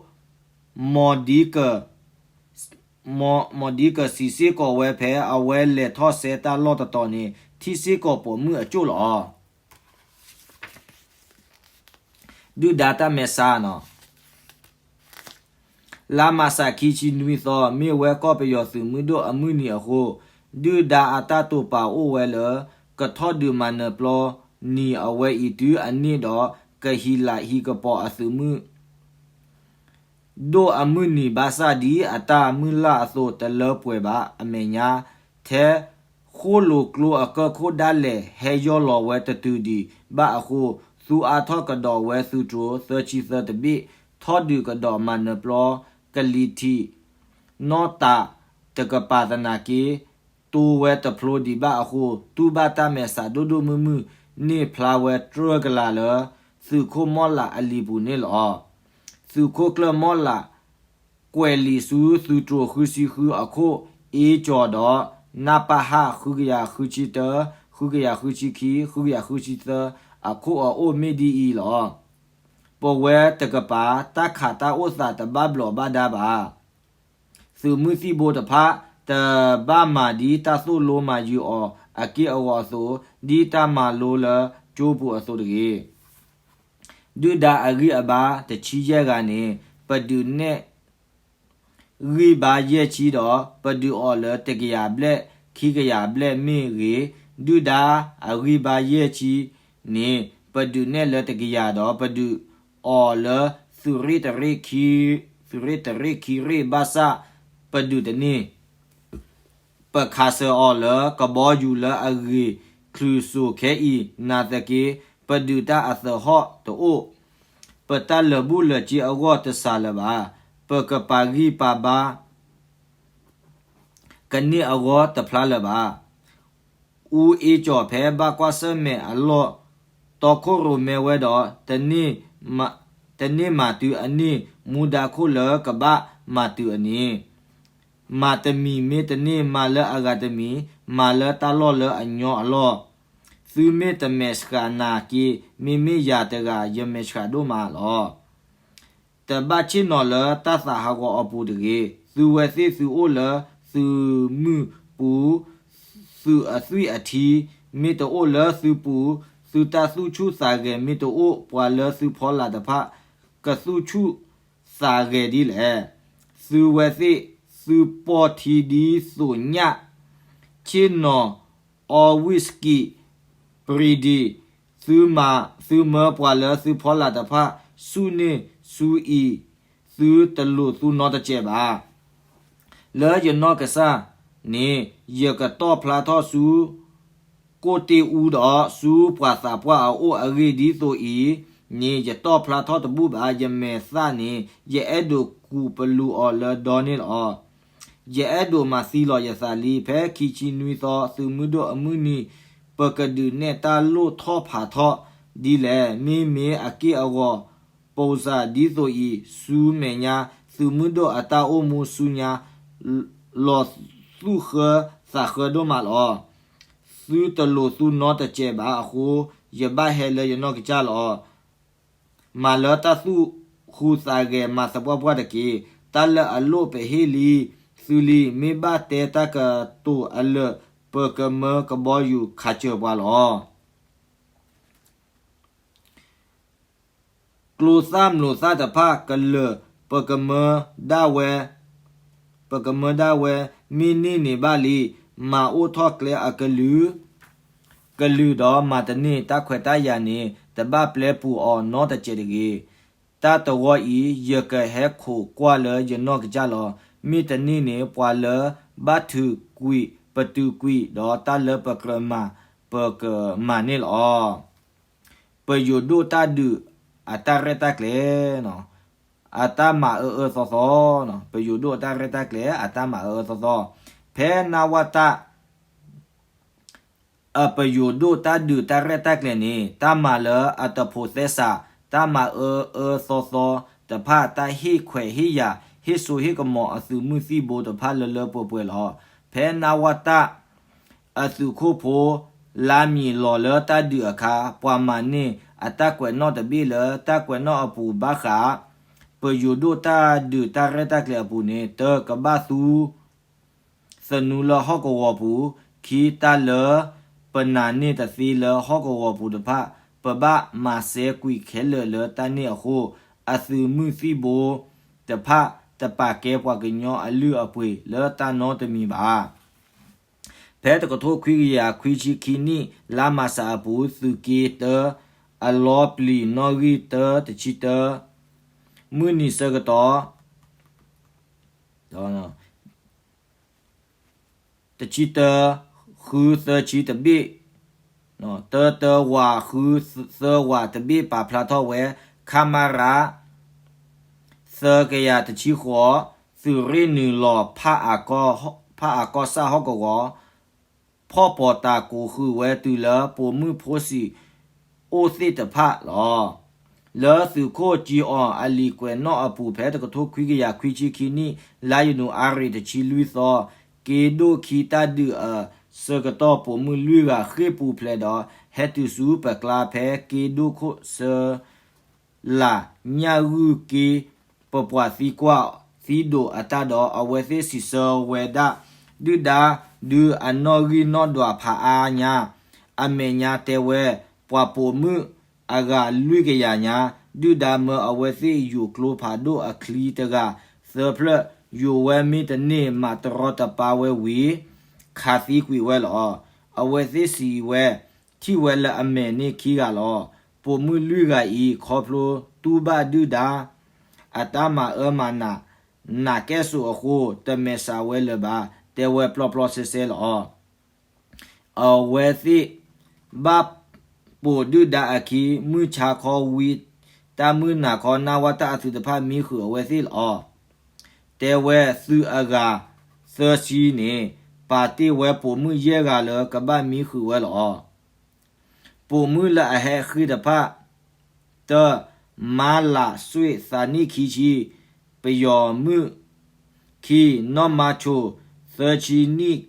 မီၢ်ဒံကၢ မီၢ်ဒံကၢစံးစ့ၢ်ကီးဝဲဖဲ အဝဲလဲၤထီၣ်စဲတၢ်လီၢ်တတီၤန့ၣ် ထံၣ်စ့ၢ်ကီးပိာ်မုၣ်အကၠိၣ်လီၤ. ဒုၣ်ဒါတၢ်မဲာ်ဆါနီၤ လါမၢ်ၡးခံဆံနွံသီ မ့ၢ်ဝဲကီၢ်ပယီၤသုးမုၢ်ဒိၣ်အမုၢ်နံၤအဃိ ဒုၣ်ဒါအတၢ်တိာ်ပာ်အိၣ်ဝဲလၢ ကထီၣ်ဒုးမၤနၢၤပျီနံၤအဝဲအံၤတုၤအန့ၣ်ဒီး ကဟံးလၢဟံးကပီၤအသုးမုၢ် ဒိၣ်အမုၢ်နံၤဘၣ်ဆၣ် ဒ်အတၢ်မုၢ်လၢ်အသိးတလၢပှဲၤဘၣ်အမဲာ်ညါ ထဲဃိၣ်လိာ်ကျိအကၢၢ်ခိၣ်ဒၣ်လဲာ်ဟဲယီၢ်လီၤဝဲတတုၤဒံးဘၣ်အဃိ သူအါထီၣ်ကဒီးဝဲသုးတြိၤသၢဆံသၢတဘ့ၣ် ထီၣ်ဒုးကဒီးမၤနၢၤပျီ ကလံၤထံး နီၢ်တးတကပၤသနာ်က့ တိဝဲတဖျိဒံးဘၣ်အဃိ တူၢ်ဘၣ်တၢ်မဲာ်ဆှးဒိၣ်ဒိၣ်မုၢ်မုၢ် န့ၢ်ဖျါဝဲတြၢၢ်ကလာ်လၢ သုးခိၣ်မီၢ်လးအလံာ်ပူၤန့ၣ်လီၤ. သုးခိၣ်ကျၢၢ်မီၢ်လး ကွဲးလံာ်ဆူသုးတြိၤဃုဆံဃုအခိၣ် အ့ကၠီၤဒီး နၢ်ပၢ်ဟၣ် ဃုကယၤဃုဆံတၢ ဃုကယၤဃုဆံခံ ဃုကယၤဃုဆံသၢ အခိၣ်အအိၣ်မ့ၢ်ဒ်အံၤလီၤ. ပဝဲတကပၤ တၢ်ခးတၢ်အိၣ်သးတဘၣ်ဘျီးဘၣ်ဒါဘၣ်. သုးမုၢ်သံၣ်ဘိတဖၣ် တဘၣ်မၤဒ်တၢ်သိၣ်လိမၤယုၤအီၤအက့ၢ်အဂီၤအသိး ဒ်တၢ်မၤလိလၢကၠိပူၤအသိးတဂ့ၤ. ဒုၣ်ဒါအဂံၢ်အဘါတဆံယဲၢ်ဂၤန့ၣ် ပဒုးနဲၣ် ဂံၢ်ဘါယဲၢ်ဆံဒီး ပဒုးအီၤလၢတကယၤဘျဲၣ် ခံကယၤဘျဲၣ်မ့ၢ်ဂ့ၤ, ဒုၣ်ဒါအဂံၢ်ဘါယဲၢ်ဆံန့ၣ် ပဒုးနဲၣ်လၢတကယၤဒီး ပဒုးအီၤလၢသုးရ့ၣ်တရ့ၣ်ခံ သုးရ့ၣ်တရ့ၣ်ခံရ့ၣ်ဘၣ်ဆၣ် ပဒုးတန့ၢ် ပခးစၢၤအီၤလၢကဘီယူၤလၢအဂ့ၤချုးစိၤခဲအံၤ နာ်သက့ ပဒုးတၢ်အသဟီၣ်တအိၣ်, ပတၢ်လၢာ်ဘူၣ်လၢာ်စ့အဂီၢ်တစှၤလၢၤဘၣ်, ပကပာ်ဂံၢ်ပာ်ဘါ ကန့ၢ်အဂီၢ်တဖျါလၢၤဘၣ်. အူအ့ကၠီၤဖဲဘၣ်ကွၢ်ဆၢၣ်မဲာ်အလီၢ် တီခိၣ်ရိၣ်မဲဝဲဒီး တန့ၢ်မၤတုၤအန့ၢ် မူဒါခိၣ်လၢကဘၣ်မၤတုၤအန့ၣ် မၤတမံၤမ့ၢ်တန့ၢ် မၤလၢအဂၤတမံၤ, မၤလၢတၢ်လီၢ်လၢအညီအလီၢ်, သုမ့ၢ်တမဲာ်ဆှးနာ်က့ မ့မ့ၢ်ယၤတဂၤ ယမဲာ်ဆှးဒိၣ်မးလီၤ. တဘၣ်ဆ့ၣ်နီၤလၢတၢ်သးဟးဂီၤအပူၤတဂ့ၤ. သုဝဲသ့ၣ်သုအိၣ်လၢသုးမုၢ်ပူၤ သုးအသွံၣ်အထံ မ့ၢ်တအိၣ်လၢသုပူၤ, သုတၢ်သူၣ်ဆူၣ်သးဂဲၤမ့ၢ်တအိၣ်, ပှၤလၢသုဖီလာ်တဖၣ် ကသူၣ်ဆူၣ်သးဂဲၤဒ်လဲၣ်. သုဝဲသ့ၣ်, သုပီၢ်ထံဒ်သိးညၣ်, ဆ့ၣ်နီၤ, အီဝံၣ်စကံး, ပြံၤဒံး, သုမၤ, သုမၢပှၤလၢသုဖီလာ်တဖၣ်, ဆူၣ်န့ၢ်ဆူအံၤ, သုတလိၣ်သူနီတစဲးဘၣ်. လၢယနီၢ်ကစၢ်န့ၣ် ယကတီၢ်ဖျါထီၣ်ဆူ ကိၣ်တ့ၢ်အူဒီး ဆူပှၤသးပှၢ်အအိၣ်အဂ့ၢ်ဒ်သိးအံၤန့ၣ် ယတီၢ်ဖျါထီၣ်တဘူၣ်ဘၣ်. ယမဲာ်သၣ်န့ၣ် ယအဲၣ်ဒိးကူးပလူးအီၤလၢဒီန့ၣ်လီၤ. ယအဲၣ်ဒိးမၤသံလီၤယသးလံ. ဖဲခံဆံနွံသီ သုးမုၢ်ဒိၣ်အမုၢ်နံၤ ပကဒုးနဲၣ်တၢ်လိၣ်ထီၣ်ဖးထီၣ်ဒ်လဲၣ်. မ့မ့ၢ်အက့ၢ်အဂီၤ ပိစၢ်ဒ်သိးအံၤ ဆူမဲာ်ညါ သုးမုၢ်ဒိၣ်အတၢ်အိၣ်မူဆူညါ လီၤသူၣ်ဃၢသးဃၢဒိၣ်မးလီၤ. သုတလိၣ်သူနီတစဲးဘၣ်အဃိ ယဘၣ်ဟဲလၢယနီၢ်ကစၢ်လီၤ. မၤလၢတၢ်သူၣ်ဟူးသးဂဲၤ မၤသပှၢ်ပှၢ်တက့ၢ်. တၢ်လၢအလိၣ်ပဟ့ၣ်လံသုလံ. မ့ၢ်ဘၣ်တဲတၢ်ကတိၤအလၢာ် ပကမၢကဘီယူၤခးစၢၤပှၤလီၤ. ကျိသၣ်မျိာ်သၣ်တဖၣ်ကလၢာ် ပကမၢဒၣ်ဝဲ, ပကမၢဒၣ်ဝဲ မ့ၢ်န့ၢ်န့ၣ်ဘၣ်လံ. မၤအိၣ်ထီၣ်ကျဲအကလုာ်ကလုာ်ဒီး မၤတန့ၢ်တၢ်ခွဲးတၢ်ယာ်န့ၣ် တဘၣ်ပျဲပူၤအီၤနီတစဲးတဂ့ၤ. တၢ်တဝီအံၤ ယကဟဲခိးကွၢ်လၢယနီၢ်ကစၢ်လီၤ. မ့ၢ်တန့ၢ်န့ၣ် ပှၤလၢဘၣ်ထုးကွံာ် ပတုာ်ကွံာ် ဒီးတၢ်လၢပကြၢးမၤ ပကမၤန့ၢ်လီၤ. ပယိၤဒိၣ်တၢ်ဒုးအတၢ်ရဲၣ်တၢ်ကျဲၤ အတၢ်မၤအၢအၢသီသီ, ပယိၤဒိၣ်အတၢ်ရဲၣ်တၢ်ကျဲၤ အတၢ်မၤအၢအၢသီသီ, ဖဲနဝတ အပယိၤဒိၣ်တၢ်ဒုးတၢ်ရဲၣ်တၢ်ကျဲၤန့ၣ် တၢ်မၤလၢအတဖိးသဲစး, တၢ်မၤအၢအၢသီသီတဖၣ်, တၢ်ဟ့ၣ်ခွဲးဟ့ၣ်ယာ်, ဟ့ၣ်စိဟ့ၣ်ကမီၤအသုးမုၢ်သံၣ်ဘိတဖၣ်လၢလၢပှဲၤပှဲၤလီၤ. ဖဲနဝတ အသုးခိၣ်ဖိ လါမံၤလီၤလၢတၢ်ဒုးအခါ, ပှၤမၤန့ၢ်အတၢ်ကွဲးနီၣ်တဘ့ၣ်လၢတၢ်ကွဲးနီၣ်အပူၤဘၣ်ဃး ပယိၤဒိၣ်တၢ်ဒုးတၢ်ရဲၣ်တၢ်ကျဲၤအပူၤန့ၣ် တၢ်ကဘၣ်သူ သနူလၢဟီၣ်ကဝီၤပူၤ, ခံတၢ်လၢပနာ်န့ၢ်တသ့လၢဟီၣ်ကဝီၤပူၤတဖၣ်, ပဘၣ်မၤစဲကွံာ်ခဲလၢာ်လၢတၢ်န့ၣ်အဃိ, အသုးမုၢ်သံၣ်ဘိတဖၣ်တပာ်ကဲပှၤကညီအလုၢ်အပှ့ၤလၢတၢ်နီတမံၤဘၣ်. ဖဲတကထိခွံကယၤခွံဆံခံနံၣ် လါမၢ်ၡးအပူၤ သုးက့တၢ အလီပျံၤနီၣ်ဂံၢ်တၢတဆံတၢ မုၢ်နံၤဆၢကတီၢ် တဆံတၢ ဃုသၢဆံတဘ့ၣ်, တၢတၢဝးဃုသၢဝးတဘ့ၣ် ပာ်ဖျါထီၣ်ဝဲ ခမရ သၢကယၤတဆံဃိး, သုးရ့ၣ်နုာ်လီၤ ဖးအးကီၢ်စၣ်ဟီၣ်ကဝီၤ ဖီၣ်ပီးတၢ်ကိးဃုာ်ဝဲတုၤလၢပိာ်မုၣ်ဖိစံာ်အိၣ်သ့ၣ်တဖၣ်လီၤ. လၢသုးခိၣ်ကၠံအီၤအလံာ်ကွဲးနီၣ်အပူၤ ဖဲတကထိခွံကယၤခွံဆံခံနံၣ် လါယနူၤအါရံၤတဆံလွံၢ်သီ, က့ဒိၣ်ခံတၢ်ဒုးအဆၢကတီၢ် ပိာ်မုၣ်လွံၢ်ဂၤဃ့ၢ်ပူၤဖျဲးဒီး ဟဲတုၤဆူပကျါ ဖဲက့ဒိၣ်ခိၣ်ဆၢ လၢညၣ်ဂုၢ်က့ ပပှၤသံကွၢ်သံဒိးအတၢ်ဒီး အဝဲသ့ၣ်စံးဆၢဝဲဒၣ် ဒုၣ်ဒါဒုးအနီၣ်ဂံၢ်နီၣ်ဒွးဖးအါညါ, အမဲာ်ညါတဲဝဲ ပှၤပိာ်မုၣ်အဂၤလွံၢ်ကယၤညါ, ဒုၣ်ဒါမၢအဝဲသ့ၣ်ယူၤကျိဖးဒိၣ်အချံတဂၤသၢဖျၢၣ်, ယူၤဝဲမ့ၢ်တန့ၢ် မၤတရီတပါဝဲဝံၤ ခးသံကွံာ်ဝဲလီၤ. အဝဲသ့ၣ်စံးဝဲ ထံၣ်ဝဲလၢအမဲာ်န့ၣ်ခံဂၤလီၤ. ပိာ်မုၣ်လွံၢ်ဂၤအံၤ ခီဖျိတူၢ်ဘၣ်ဒုၣ်ဒါ အတၢ်မၤအၢမၤနး နးကဲၣ်ဆိးအဃိ တမဲာ်ဆှးဝဲလၢၤဘၣ် တဲဝဲပျီပျီစဲစဲလီၤ. အဝဲသ့ၣ်ဘၣ်ပိာ်ဒုၣ်ဒါအခံ မုၢ်ဆါခီဝံၤ တၢ်မုၢ်နၤခီ နဝတ အသုးတဖၣ်မံဃုာ်အဝဲသ့ၣ်လီၤ. တဲဝဲသုးအဂၤသၢဆံန့ၣ် ပာ်တ့ၢ်ဝဲပိာ်မုၣ်ယဲၢ်ဂၤလၢကဘၣ်မံဃုာ်ဝဲလီၤ. ပိာ်မုၣ်လၢအဟဲဃ့ၢ်တဖၣ် တၢ မါလးစွ့ၣ် သးနံၣ်ခံဆံ, ပယီၤမုၣ် ခံ, နီၢ်မါဆိၣ် သၢဆံနံၣ်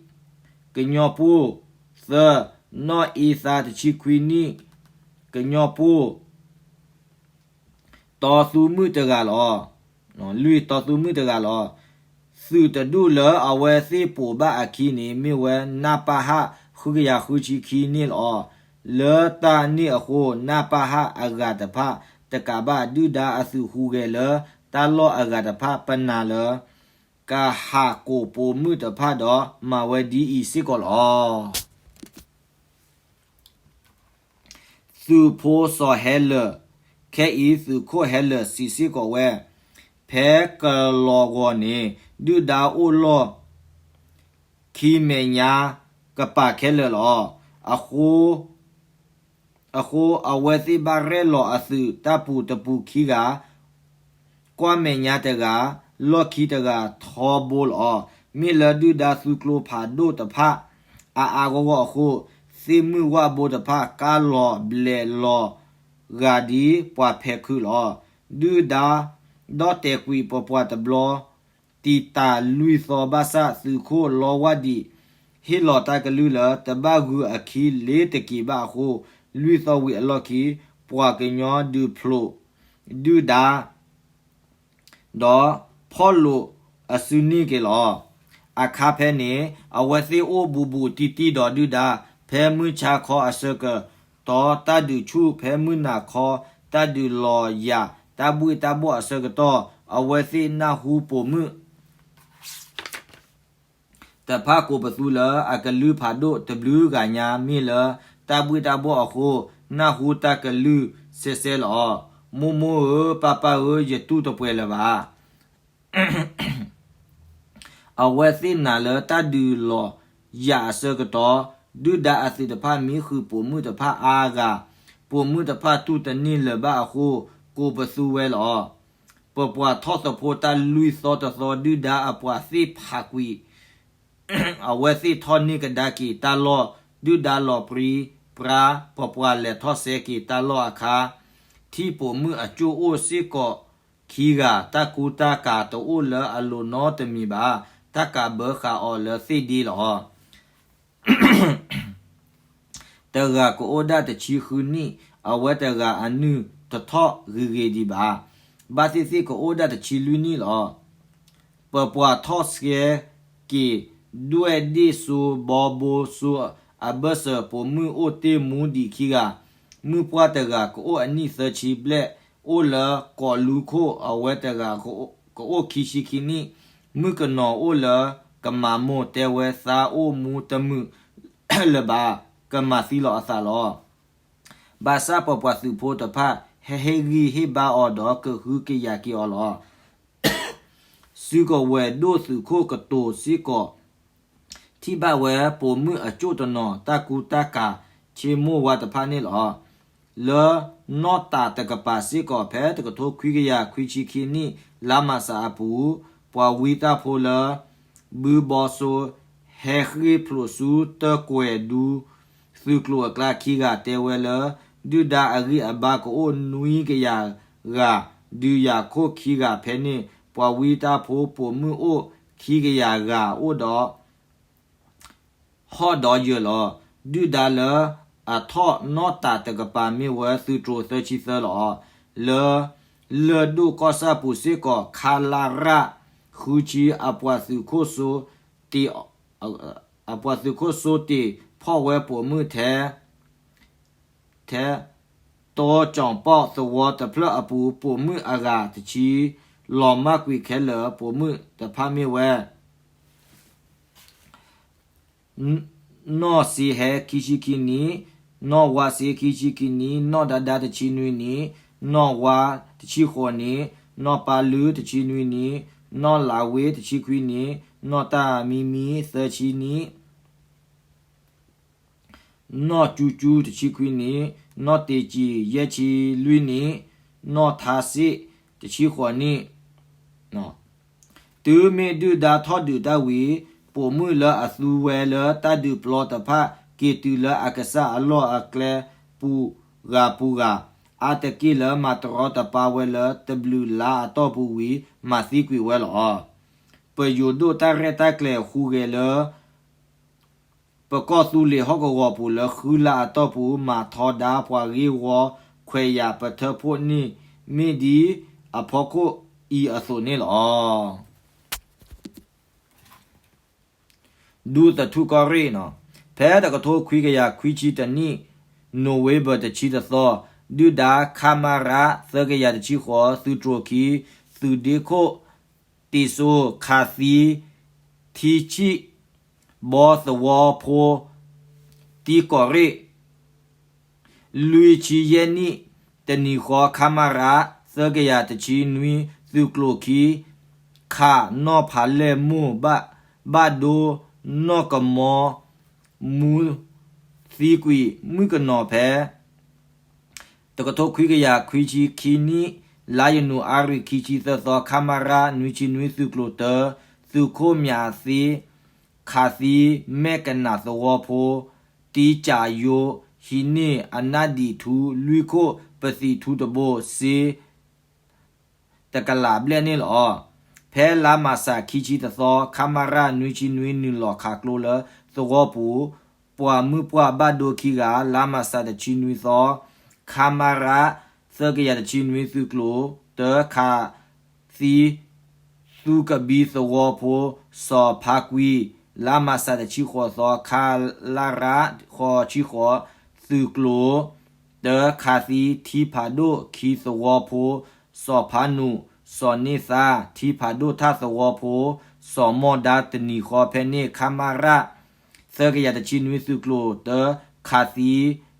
ကညီပူၢ်, သၢ, နီၢ်အ့သါ တဆံခွံနံၣ် ကညီပူၢ် တီသူမုၣ်တဂၤလီၤ. လွံၢ်, တီသူမုၣ်တဂၤလီၤ. သုးတဒူၣ်လၢအဝဲသ့ၣ်ပိာ်ဘၣ်အခံန့ၣ် မ့ၢ်ဝဲ နပဟ ဃုကယၤဃုဆံခံန့ၣ်လီၤ. လၢတၢ်န့ၣ်အဃိ နပဟ အဂၤတဖၣ် တကးဘၣ်ဒုၣ်ဒါအသုးဟူးဂဲၤလၢတၢ်လီၢ်အဂၤတဖၣ် ပနာ်လၢ ကဟးကိးပိာ်မုၣ်တဖၣ်ဒီး မၤဝဲဒ်အံၤစ့ၢ်ကီးလီၤ. သုးဖိစီၤဟဲလၢာ်, ခဲအံၤသုးခိၣ်ဟဲလၢာ်စံးစ့ၢ်ကီးဝဲ, ဖဲကလီၤဂီၤန့ၣ် ဒုၣ်ဒါအိၣ်လီၢ် ခံမဲာ်ညါကပၤခဲလၢာ်လီၤ. အဃိ အဝဲသ့ၣ်ဘၣ်ရဲၣ်လီၤအသုးတၢ်ပူၤတပူၤခံဂၤ, ကွၢ်မဲာ်ညါတဂၤ, လီၢ်ခံတဂၤထီဘိလီၤ. မ့ၢ်လၢဒုၣ်ဒါသုးကျိဖးဒိၣ်တဖၣ် အါအါဂီၢ်ဂီၢ်အဃိ, သ့ၣ်မုၣ်ဝၣ်ဘိတဖၣ် ကါလီၤဘျဲးလီၤဂာ်ဒ်ပှၤဖဲးခုးလီၤ. ဒုၣ်ဒါ ဒီၣ်တဲာ်ကွံာ်ပပှၤတဘျီ တံာ်တာ်လွံၢ်သီဘၣ်ဆၣ် သုးခိၣ်လီဝၢ်ဒံး ဟ့ၣ်လီၤတၢ်ကလုၢ်လၢ တဘၣ်ဂုၤအခံလ့ၤတက့ၤဘၣ်အဃိ, လွံၢ်သီဝံၤအလီၢ်ခံ ပှၤကညီဒုးဖျိးဒုၣ်ဒါ ဒီးဖီၣ်လိာ်အစုန့ၢ်က့ၤလီၤ. အခါဖဲန့ၣ် အဝဲသ့ၣ်အိၣ်ဘူးဘူးတံၢ်တံၢ်ဒီးဒုၣ်ဒါ, ဖဲမုၢ်ဆါခီအဆၢကတီၢ် တၢ်ဒုးဆူၣ်, ဖဲမုၢ်နၤခီ တၢ်ဒုးလီၤယၤ, တၢ်ဘှ့ၣ်တၢ်ဘှီၣ်အဆၢကတီၢ် အဝဲသ့ၣ်နၢ်ဟူပိာ်မုၣ် တဖၣ်ကိးပသူလၢအကလုၢ်ဖးဒိၣ်တဘျုးဂၤညါ မ့ၢ်လၢတၢ်ဘှ့ၣ်တၢ်ဘှီၣ်အဃိ နၢ်ဟူတၢ်ကလုၢ်စဲစဲလီၤ. မိၢ်မိၢ်ဧၢ, ပၢ်ပၢ်ဧၢ, ယတူၢ်တပှဲၤလၢၤဘၣ်. အဝဲသ့ၣ်နာ်လၢတၢ်ဒုးလီၤယၤအဆၢကတီၢ် ဒုၣ်ဒါအသုးတဖၣ်မံဃုာ်ပိာ်မုၣ်တဖၣ်အါဂၤ, ပိာ်မုၣ်တဖၣ်တူၢ်တန့ၢ်လၢၤဘၣ်အဃိ ကိးပသူဝဲလီၤ. ပပှၤထီၣ်သဖှိတၢ်လွံၢ်သီတသီ ဒုၣ်ဒါအပှၤသ့ၣ်ဖးကွံာ် အဝဲသ့ၣ်ထီၣ်န့ၢ်ကဒါက့ၤတၢ်လီၢ်, ဒုၣ်ဒါလီၤပြံပြါ ပပှၤလဲၤထီၣ်စဲက့ၤတၢ်လီၢ်အခါ, ထံၣ်ပိာ်မုၣ်အကၠိၣ်အိၣ်စ့ၢ်ကီးခံဂၤ, တၢ်ကူတၢ်ကၤတအိၣ်လၢအလိၤနီတမံၤဘၣ်, တၢ်ကးဘၢဃာ်အီၤလၢသ့ၣ်ဒ့လီၤ. တဂၤကအိၣ်ဒၣ်တဆံဃုနံၣ်, အဝဲတဂၤအနုၢ်တထီၣ်ဂ့ၤဂ့ၤဒံးဘၣ်, ဘၣ်သ့ၣ်သ့ၣ်ကအိၣ်ဒၣ်တဆံလွံၢ်နံၣ်လီၤ. ပပှၤထီၣ်စဲက့ၤ ဒွဲၣ်ဒ့ၣ်စိဘီဘိစိ အဘၢၣ်စၢၤ ပိာ်မုၣ်အိၣ်တ့ၢ်မူဒံးခံဂၤ, မုၣ်ပှၢ်တဂၤကအိၣ်အနံၣ်သၢဆံဘျဲၣ် အိၣ်လၢကီးလူခိၣ်, အဝဲတဂၤကအိၣ်ခံဆံခံနံၣ်, မုၣ်ကနီၤအိၣ်လၢကမၤမိၢ်, တဲဝဲသးအိၣ်မူတမုာ်လၢၤဘၣ်, ကမၤသံလီၤအသးလီၤ. ဘၣ်ဆၣ်ပပှၤသုးဖိတဖၣ် ဟဲဟ့ၣ်ဂံၢ်ဟ့ၣ်ဘါအီၤဒီးကဟုကယာ်က့ၤအီၤလီၤ. စုကဝဲၤဒိၣ်သုးခိၣ်ကတိၤစ့ၢ်ကီး ထံၣ်ဘၣ်ဝဲပိာ်မုၣ်အကၠိၣ်တနီၤ တၢ်ကူတၢ်ကၤဆ့မိၢ်ဝါတဖၣ်န့ၣ်လီၤ. လၢနီၢ်တၤတကပၤစ့ၢ်ကီး ဖဲတကထိခွံကယၤခွံဆံခံနံၣ် လါမးစၤအပူၤ, ပှၤဝံတၢ်ဖိလၢ ဘုဘီစိ ဟဲဃ့ၢ်ဖျိးဆူတၢ်ကွဲၤဒူ သုးကျိၤအကျါခံဂၤတဲဝဲလၢ ဒုၣ်ဒါအဂံၢ်အဘါကအိၣ်နွံကယၤဂၤ, ဒုးယၤခိၣ်ခံဂၤဖဲန့ၣ် ပှၤဝံတၢ်ဖိပိာ်မုၣ်အိၣ်ခံကယၤဂၤအိၣ်ဒီး ဟီၣ်ဒီးယၢၤလီၤ. ဒုၣ်ဒါလၢအထီၣ်နီၢ်တၤတကပၤမ့ၢ်ဝဲသုးတြိၤသၢဆံသၢလီၤ. လၢ လၢၢ်ဒိၣ်ကီၢ်ဆၣ်ပူၤစ့ၢ်ကီး ခလရ ဃုဆံ အပှၤသုးခိၣ်စိတ့ၢ် အပှၤသုးခိၣ်စိတ့ၢ်ဖီၣ်ဝဲပိာ်မုၣ်ထဲ ထဲ တီကၠီၣ်ပီၣ်သဝီတဖျၢၣ်အပူၤ ပိာ်မုၣ်အဂၤတဆံ လီၤမၢ်ကွံာ်ခဲလၢာ် ပိာ်မုၣ်တဖၣ်မ့ၢ်ဝဲ နီၢ်စ့ဟဲခံဆံခံနံၣ်, နီၢ်ဝါစ့ခံဆံခံနံၣ်, နီၢ်ဒါဒါတဆံနွံနံၣ်, နီၢ်ဝါတဆံဃိးနံၣ်, နီၢ်ပၢ်လုတဆံနွံနံၣ်, နီၢ်လးဝ့တဆံခွံနံၣ်, နီၢ်တၢ်မံမံသၢဆံနံၣ် နီၢ်ကၠူကၠူတဆံခွံနံၣ်, နီၢ်တ့ၢ်ကံၣ်ယဲၢ်ဆံလွံၢ်နံၣ်, နီၢ်ထါစ့တဆံဃိးနံၣ်, တုၤမ့ၢ်ဒုၣ်ဒါထီၣ်ဒုးတၢ်ဝံၤ, ပိာ်မုၣ်လၢအသူဝဲလၢတၢ်ဒုးပျီတဖၣ် က့ၤတုၤလၢအကစၢ်အလီၢ်အကျဲပူၤဂၤပူၤဂၤ, အါတက့ၢ်လၢမၤတရီတပါဝဲလၢတဘျုးလါအတီၢ်ပူၤဝံၤ မၤသံကွံာ်ဝဲလီၤ. ပယိၤဒိၣ်တၢ်ရဲၣ်တၢ်ကျဲၤဟူးဂဲၤလၢ ပကီၢ်သူလ့ၤဟီၣ်ကဝီၤပူၤလၢဃုလါအတီၢ်ပူၤ မၤထီဒါပှၤဂ့ၢ်ဝီခွဲးယာ် ပထၢဖှိၣ်န့ၢ် မ့ၢ်ဒ်အဖီခိၣ်အံၤအသိးန့ၣ်လီၤ. ဒူသထူၣ်ကီၢ်ရ့ၣ်နီၤ, ဖဲတကထိခွံကယၤခွံဆံတနံၣ် နိၣ်ဝ့ဘၢၣ်တဆံတသီ, ဒုၣ်ဒါ ခမရ သၢကယၤတဆံဃိး သုးတြိၤခံ သုးဒ့ခိၣ် တ့ၢ်စိၤ ခးသံ ထံဆံၣ်ဘီသဝီဖိ တံကီၢ်ရ့ၣ် လွံၢ်ဆံယဲၢ်နံၣ် တနံၤဃီ ခမရ သၢကယၤတဆံနွံ သုးကျိၤခံ ခးနီၢ်ဖးလဲၢ်မိၢ် ဘၣ်ဒိ နီၢ်ကမီ မူသံကွံာ် မုၣ်ကနီၤဖဲ တကထိခွံကယၤခွံဆံခံနံၣ် လါယနူၤအါရံၤခံဆံသၢသီ ခမရ နွံဆံနွံ သုးကျိၤတၢ သုးခိၣ်မၠးသ့ ခးသံ မဲၣ်ကနၣ်သဝီဖိ တံကၠးယိ ဟံးန့ၢ်အနၣ်ဒံးထူ လွံၢ်ခိၣ် ပသံးထူတဘိ စ့ တကလးဘျဲၣ်န့ၣ်လီၤ. ဖဲလါမးစး ခံဆံတသီ ခမရ နွံဆံနွံ နုာ်လီၤခးကျိလၢသဝီပူၤ ပှၤမုၢ်ပှၢ်ဘၣ်ဒိခံဂၤ လါမးစး တဆံနွံသီ ခမရ သၢကယၤတဆံနွံ သုးကျိၤတၢ ခးသံ သူကဘံသဝီဖိ စီၤဖါကွံ လါမးစး တဆံဃိးသီ ခလရ ဃိးဆံဃိး သုးကျိၤတၢ ခးသံ ထံဖးဒိၣ်ခံသဝီဖိ စီၤဖါနူး စီၤန့ၢ်သါ ထံဖးဒိၣ်ထၣ်သဝီဖိ စီၤမီၢ်ဒါ တနံၤဃီဖဲန့ၣ် ခမရ သၢကယၤတဆံနွံ သုးကျိၤတၢ ခးသံ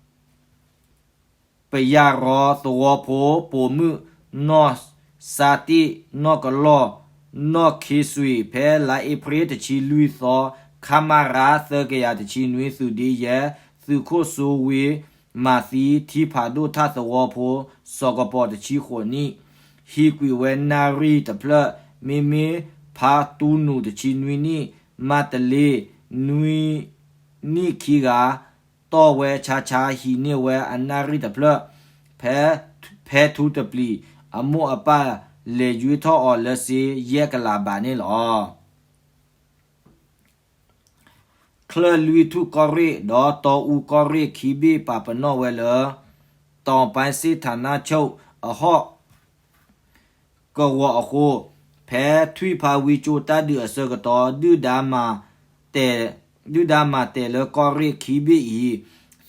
ပယၢ်ရီသဝီဖိ ပိာ်မုၣ် နီၢ်စါတ့ၣ် နီၢ်ကလီၢ် နီၢ်ခ့စွ့ၤ ဖဲလါအ့ဖြ့ၣ် တဆံလွံၢ်သီ ခမရ သၢကယၤတဆံနွံ သုးဒ့ယဲၢ် သုးခိၣ်စိဝ့ မၤသံ ထံဖးဒိၣ်ထၣ်သဝီဖိ စီၤကပီၤ တဆံဃိးနံၣ် ဟံးကွံာ်ဝဲနၣ်ရံၣ်တဖျၢၣ် မ့မ့ၢ်ဖါတူနူး တဆံနွံနံၣ် မၤတလ့ နွံနံၣ်ခံဂၤ တီၢ်ဝဲဆါဆါ ဟံးန့ၢ်ဝဲအနၣ်ရံၣ်တဖျၢၣ် ဖဲ ဖဲထူတပျံၤ အမိၢ်အပၢ်လဲၤယွ့ထီၣ်အီၤလၢစ့ ယဲၢ်ကလးဘးန့ၣ်လီၤ. ချၢၣ်လွံၢ်ထူၣ်ကီၢ်ရ့ၣ် ဒီးတီအူကီၢ်ရ့ၣ် ခံဘ့ၣ်ပာ်ပနီၣ်ဝဲလၢ တောင်ပိုင်းစစ်ဌာနချုပ် အဟီၣ် ကဝီၤအဃိ ဖဲထွံၣ်ဖးဝံကၠိတၢ်ဒုးအဆၢကတီၢ် ဒုၣ်ဒါမၤတဲာ် ဒုၣ်ဒါမၤတဲာ်လၢကီၢ်ရ့ၣ်ခံဘ့ၣ်အံၤ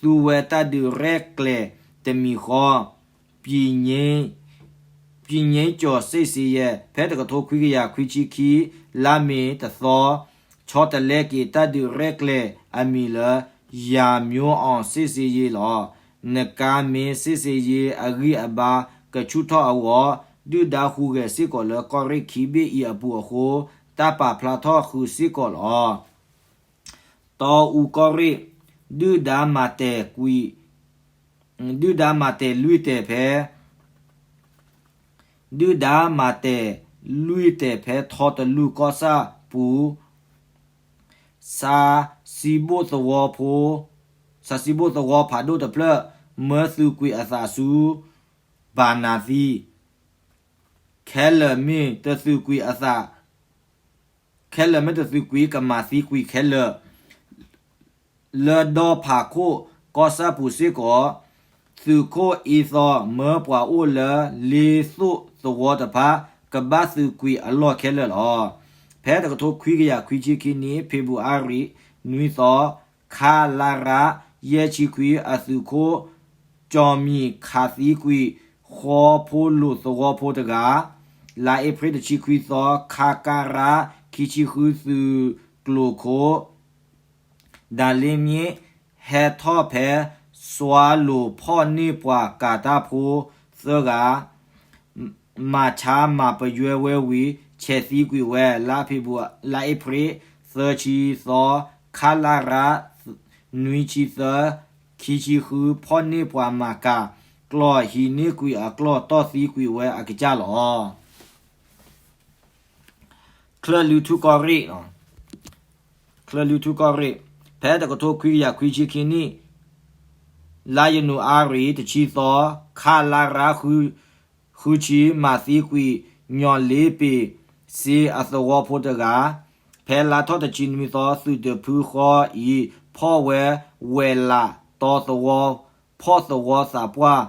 သူဝဲတၢ်ဒုးရဲၣ်ကျဲၤတမံၤဃီ ပြည်ငြိမ်း ပြည်ငြိမ်းကျော်စစ်ဆင်ရေး ဖဲတကထိခွံကယၤခွံဆံခံ လါမ့ၤတသီ ဆီတလဲက့ၤတၢ်ဒုးရဲၣ်ကျဲၤအမံၤလၢ ရာမျိုးအောင်စစ်ဆင်ရေး လီၤ. နကါမ့ၢ်စစ်ဆင်ရေး အဂံၢ်အဘါကဆူၣ်ထီၣ်အဂီၢ် ဒုၣ်ဒါဟူးဂဲၤစ့ၢ်ကီးလၢကီၢ်ရ့ၣ်ခံဘ့ၣ်အံၤအပူၤအဃိ တၢ်ပာ်ဖျါထီၣ်ဃုာ်စ့ၢ်ကီးလီၤ. တီအူကီၢ်ရ့ၣ် ဒုၣ်ဒါမၤတဲာ်ကွံာ် ဒုၣ်ဒါမၤတဲာ်လွံၢ်တဲာ်ဖဲ ဒုၣ်ဒါမၤတဲာ်လွံၢ်တဲာ်ဖဲထီတလူၢ်ကီၢ်ဆၣ်ပူၤ စးစံဘိၣ်သဝီဖိ စးစံဘိၣ်သဝီဖးဒိၣ်တဖျၢၣ် မၢသုးကွံာ်အသးဆူ ဘၣ်နၤသံ ခဲလၢာ်မ့ၢ်တသုးကွံာ်အသး ခဲလၢာ်မ့ၢ်တသုးကွံာ် ကမၤသံကွံာ်ခဲလၢာ် လၢဒီဖးခိၣ်ကီၢ်ဆၣ်ပူၤစ့ၢ်ကီး သုးခိၣ်အ့သီ မၢပှၤအိၣ်လၢလ့သိၣ်သဝီတဖၣ် ကဘၣ်သုးကွံာ်အလီၢ်ခဲလၢာ်လီၤ. ဖဲတကထိခွံကယၤခွံဆံခံနံၣ် ဖ့ၤဘြူၤအါရံၤ နွံသီ ခလရ ယဲၢ်ဆံခွံ အသုးခိၣ် ကၠီၤမံၤခးသံကွံာ် ဃီဖိလိာ်သဝီဖိတဂၤ လါအ့ဖြ့ၣ်တဆံခွံသီ ခကရ ခံဆံဃု သုးကျိၤခိၣ် ဒၣ်လ့မ့ၣ် ဟဲထီၣ်ဖဲ စွါလိာ်ဖီၣ်န့ၢ်ပှၤကၤတၢ်ဖိသၢဂၤ မၤဆါမၤပယွဲဝဲဝံၤ ဆဲးသံကွံာ်ဝဲ လါဖ့ၤဘြူၤ လါအ့ဖြ့ၣ် သၢဆံသီ ခလရ နွံဆံသၢ ခံဆံဃု ဖီၣ်န့ၢ်ပှၤမၤကၤ ကျီၢ်ဟံးန့ၢ်ကွံာ်အကျီၢ် တီၢ်သံကွံာ်ဝဲအကစၢ်လီၤ. ချၢၣ်လွံၢ်ထူၣ်ကီၢ်ရ့ၣ် ချၢၣ်လွံၢ်ထူၣ်ကီၢ်ရ့ၣ် ဖဲတကထိခွံကယၤခွံဆံခံနံၣ် လါယနူၤအါရံၤ တဆံသီ ခလရ ဃုဆံ မၤသံကွံာ် ညီၣ်လ့ပ့ၤ စ့အသဝီဖိတဂၤ ဖဲလါထီၣ်တဆံနွံသီ သုးတဖုဃီအံၤ ဖီၣ်ဝဲဝဲၤလးတီသဝီ ဖီၣ်သဝီသးပှၢ်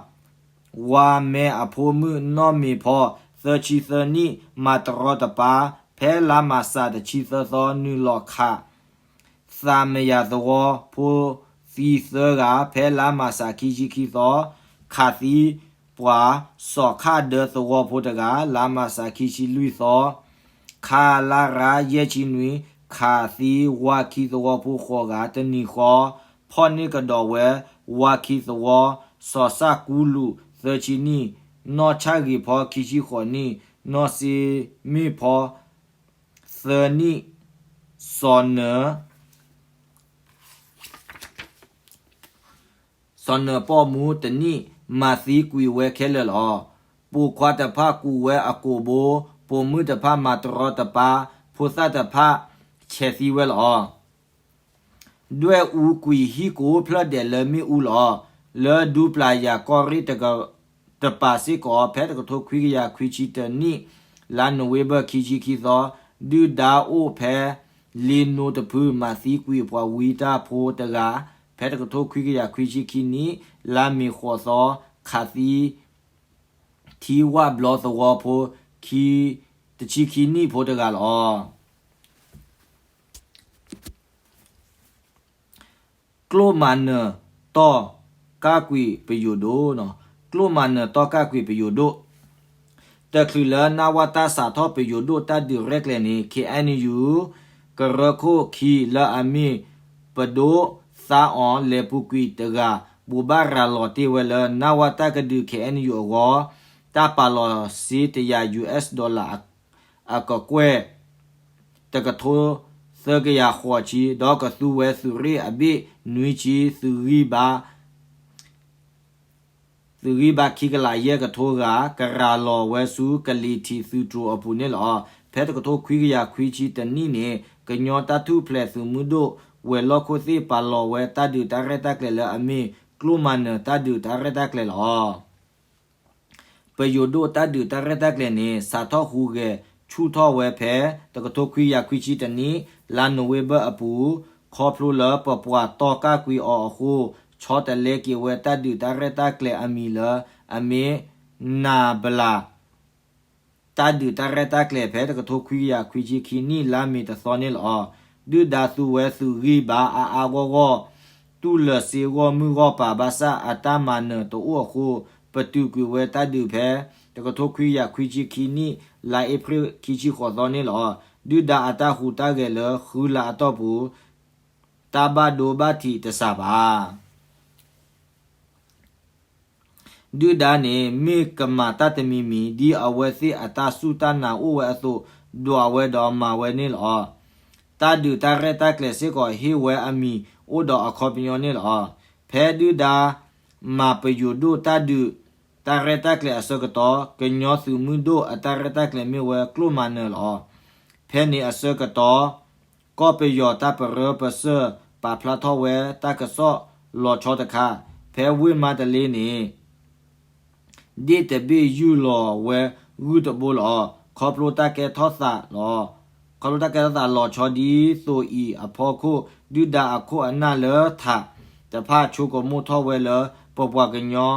ဝါမဲအဖိမုၣ်နီၢ်မ့ၤဖီ သၢဆံသၢနံၣ် မၤတရီတပါ ဖဲလါမးစး တဆံသၢသီ နုာ်လီၤခး သးမယၤသဝီဖိသံသၢဂၤ ဖဲလါမးစး ခံဆံခံသီ ခးသံပှၤ စီၤခၣ်ဒၢသဝီဖိတဂၤ လါမးစး ခံဆံလွံၢ်သီ ခလရ ယဲၢ်ဆံနွံ ခးသံဝါခံသဝီဖိဃိးဂၤတနံၤဃီ, ဖီၣ်န့ၢ်ကဒီးဝဲ ဝါခံသဝီ စီၤစၣ်ကူလူး သၢဆံနံၣ်, နီၢ်ဆၣ်ဂ့ၤဖီ ခံဆံဃိးနံၣ်, နီၢ်စ့မ့ၣ်ဖီ သၢနံၣ်, စီၤနၢၤ စီၤနၢၤပီၣ်မူတနံၣ်, မၤသံကွံာ်ဝဲခဲလၢာ်လီၤ. ပိာ်ခွါတဖၣ်ကူးဝဲအကိာ်ဘိ, ပိာ်မုၣ်တဖၣ်မၤတရီတပါ, ဖိသၣ်တဖၣ်ဆဲးသံဝဲလီၤ. ဒွဲၣ်အူကွံာ်ဟံၣ်ကိးဖျၢၣ်ဒဲးလၢမ့ၣ်အူလီၤ. လၢဒူပျၤယၤကီၢ်ရ့ၣ်တကပၤစ့ၢ်ကီး ဖဲတကထိခွံကယၤခွံဆံတနံၣ် လါနိၣ်ဝ့ဘၢၣ်ခံဆံခံသီ, ဒုၣ်ဒါအိၣ်ဖဲ လ့နိတဖု မၤသံကွံာ်ပှၤဝံတၢ်ဖိတဂၤ, ဖဲတကထိခွံကယၤခွံဆံခံနံၣ် လါမ့ၤဃိးသီ ခးသံ ထံဝၣ်ဘျီသဝီဖိ ခံ တဆံခံနံၣ်ဖိတဂၤလီၤ. ကျိၣ်မၤနၢၤတီၢ်ကၢ်ကွံာ်ပယိၤဒိၣ်, ကျိၣ်မၤနၢၤတီၢ်ကၢ်ကွံာ်ပယိၤဒိၣ်, တချုးလၢ နဝတ စးထီၣ်ပယိၤဒိၣ်တၢ်ဒုးရဲၣ်ကျဲၤန့ၣ် ခ့ၣ်အဲၣ်ယူၣ် ကရၢခိၣ်ခံ လၢအမ့ၢ်ပဒိၣ်သါအီၤ လဲၤပူၤကွံာ်တဂၤ ဘိးဘၣ်ရၤလီၤတ့ၢ်ဝဲလၢ နဝတ ကဒုး ခ့ၣ်အဲၣ်ယူၣ်အဂီၢ် တၢ်ပာ်လီၤစ့တယၤ US dollar အကကွဲၢ် တကထိသၢကယၤဃိးဆံ ဒီးကသူဝဲသုးရ့ၣ်အဘ့ၣ်နွံဆံ သုးဂံၢ်ဘါ သုးဂံၢ်ဘါခံကလးယဲၢ်ကထိဂၤ ကရၤလီၤဝဲဆူကလံၤထံးသုးတြိၤအပူၤန့ၣ်လီၤ. ဖဲတကထိခွံကယၤခွံဆံတနံၣ်န့ၣ် ကညီတၢ်ထူၣ်ဖျဲးသုးမုၢ်ဒိၣ်ဝဲၤလီၢ်ခိၣ်သ့ၣ် ပာ်လီၤဝဲတၢ်ဒုးတၢ်ရဲၣ်တၢ်ကျဲၤလၢအမ့ၢ် ကျိၣ်မၤနၢၤတၢ်ဒုးတၢ်ရဲၣ်တၢ်ကျဲၤလီၤ. ပယိၤဒိၣ်တၢ်ဒုးတၢ်ရဲၣ်တၢ်ကျဲၤန့ၣ် စးထီၣ်ဟူးဂဲၤဆူၣ်ထီၣ်ဝဲဖဲ တကထိခွံကယၤခွံဆံတနံၣ် လါနိၣ်ဝ့ဘၢၣ်အပူၤ, ခီဖျိလၢပပှၤတီၢ်ကၢ်ကွံာ်အီၤအဃိ, ဆီတလဲက့ၤဝဲတၢ်ဒုးတၢ်ရဲၣ်တၢ်ကျဲၤအမံၤလၢ အမ့ၢ် နၤဘလး တၢ်ဒုးတၢ်ရဲၣ်တၢ်ကျဲၤ ဖဲတကထိခွံကယၤခွံဆံခံနံၣ် လါမ့ၤတသီန့ၣ်လီၤ. ဒုၣ်ဒါသူဝဲသုးဂံၢ်ဘါအါအါဂီၢ်ဂီၢ်, တူၢ်လၢာ်စ့ဂီၢ်မုၢ်ဂီၢ်ပၤ ဘၣ်ဆၣ်အတၢ်မၤနၢၤတအိၣ်အဃိ, ပတုာ်ကွံာ်ဝဲတၢ်ဒုးဖဲ တကထိခွံကယၤခွံဆံခံနံၣ် လါအ့ဖြ့ၣ်ခံဆံဃိးသီန့ၣ်လီၤ. ဒုၣ်ဒါအတၢ်ဟူးတၢ်ဂဲၤလၢဃုလါအတီၢ်ပူၤ တၢ်ဘၣ်ဒိဘၣ်ထံးတစှၤဘၣ်. ဒုၣ်ဒါန့ၣ် မ့ၢ်ကမၤတၢ်တမံၤမံၤ ဒ်အဝဲသ့ၣ်အတၢ်စူၢ်တၢ်နာ်အိၣ်ဝဲအသိး ဒွးဝဲဒီးမၤဝဲန့ၣ်လီၤ. တၢ်ဒုးတၢ်ရဲၣ်တၢ်ကျဲၤစ့ၢ်ကီး ဟ့ၣ်ဝဲအမံၤအိၣ်ဒီးအခီပညီန့ၣ်လီၤ. ဖဲဒုၣ်ဒါမၤပယိၤဒိၣ်တၢ်ဒုးတၢ်ရဲၣ်တၢ်ကျဲၤအဆၢကတီၢ် ကညီသုးမုၢ်ဒိၣ်အတၢ်ရဲၣ်တၢ်ကျဲၤမ့ၢ်ဝဲကျိၣ်မၤနၢၤလီၤ. ဖဲန့ၣ်အဆၢကတီၢ် ကီၢ်ပယီၤတၢ်ပရၢပစၢၢ် ပာ်ဖျါထီၣ်ဝဲတၢ်ကစီၣ်လီၤဆီတခါ ဖဲဝ့ၢ်မါတလ့န့ၣ် ဒ့ၣ်တဘ့ၣ်ယုၢ်လီၤဝဲဂုၢ်တဘိလီၤ. ခီဖျိတၢ်ကဲထီၣ်သးလီၤ. ခီဖျိတၢ်ကဲထီၣ်သးလီၤဆီဒ်သိးအံၤအဖီခိၣ် ဒုၣ်ဒါအခိၣ်အနၢ်လၢထးတဖၣ် ဆိကမိၣ်ထီၣ်ဝဲလၢ ပပှၤကညီ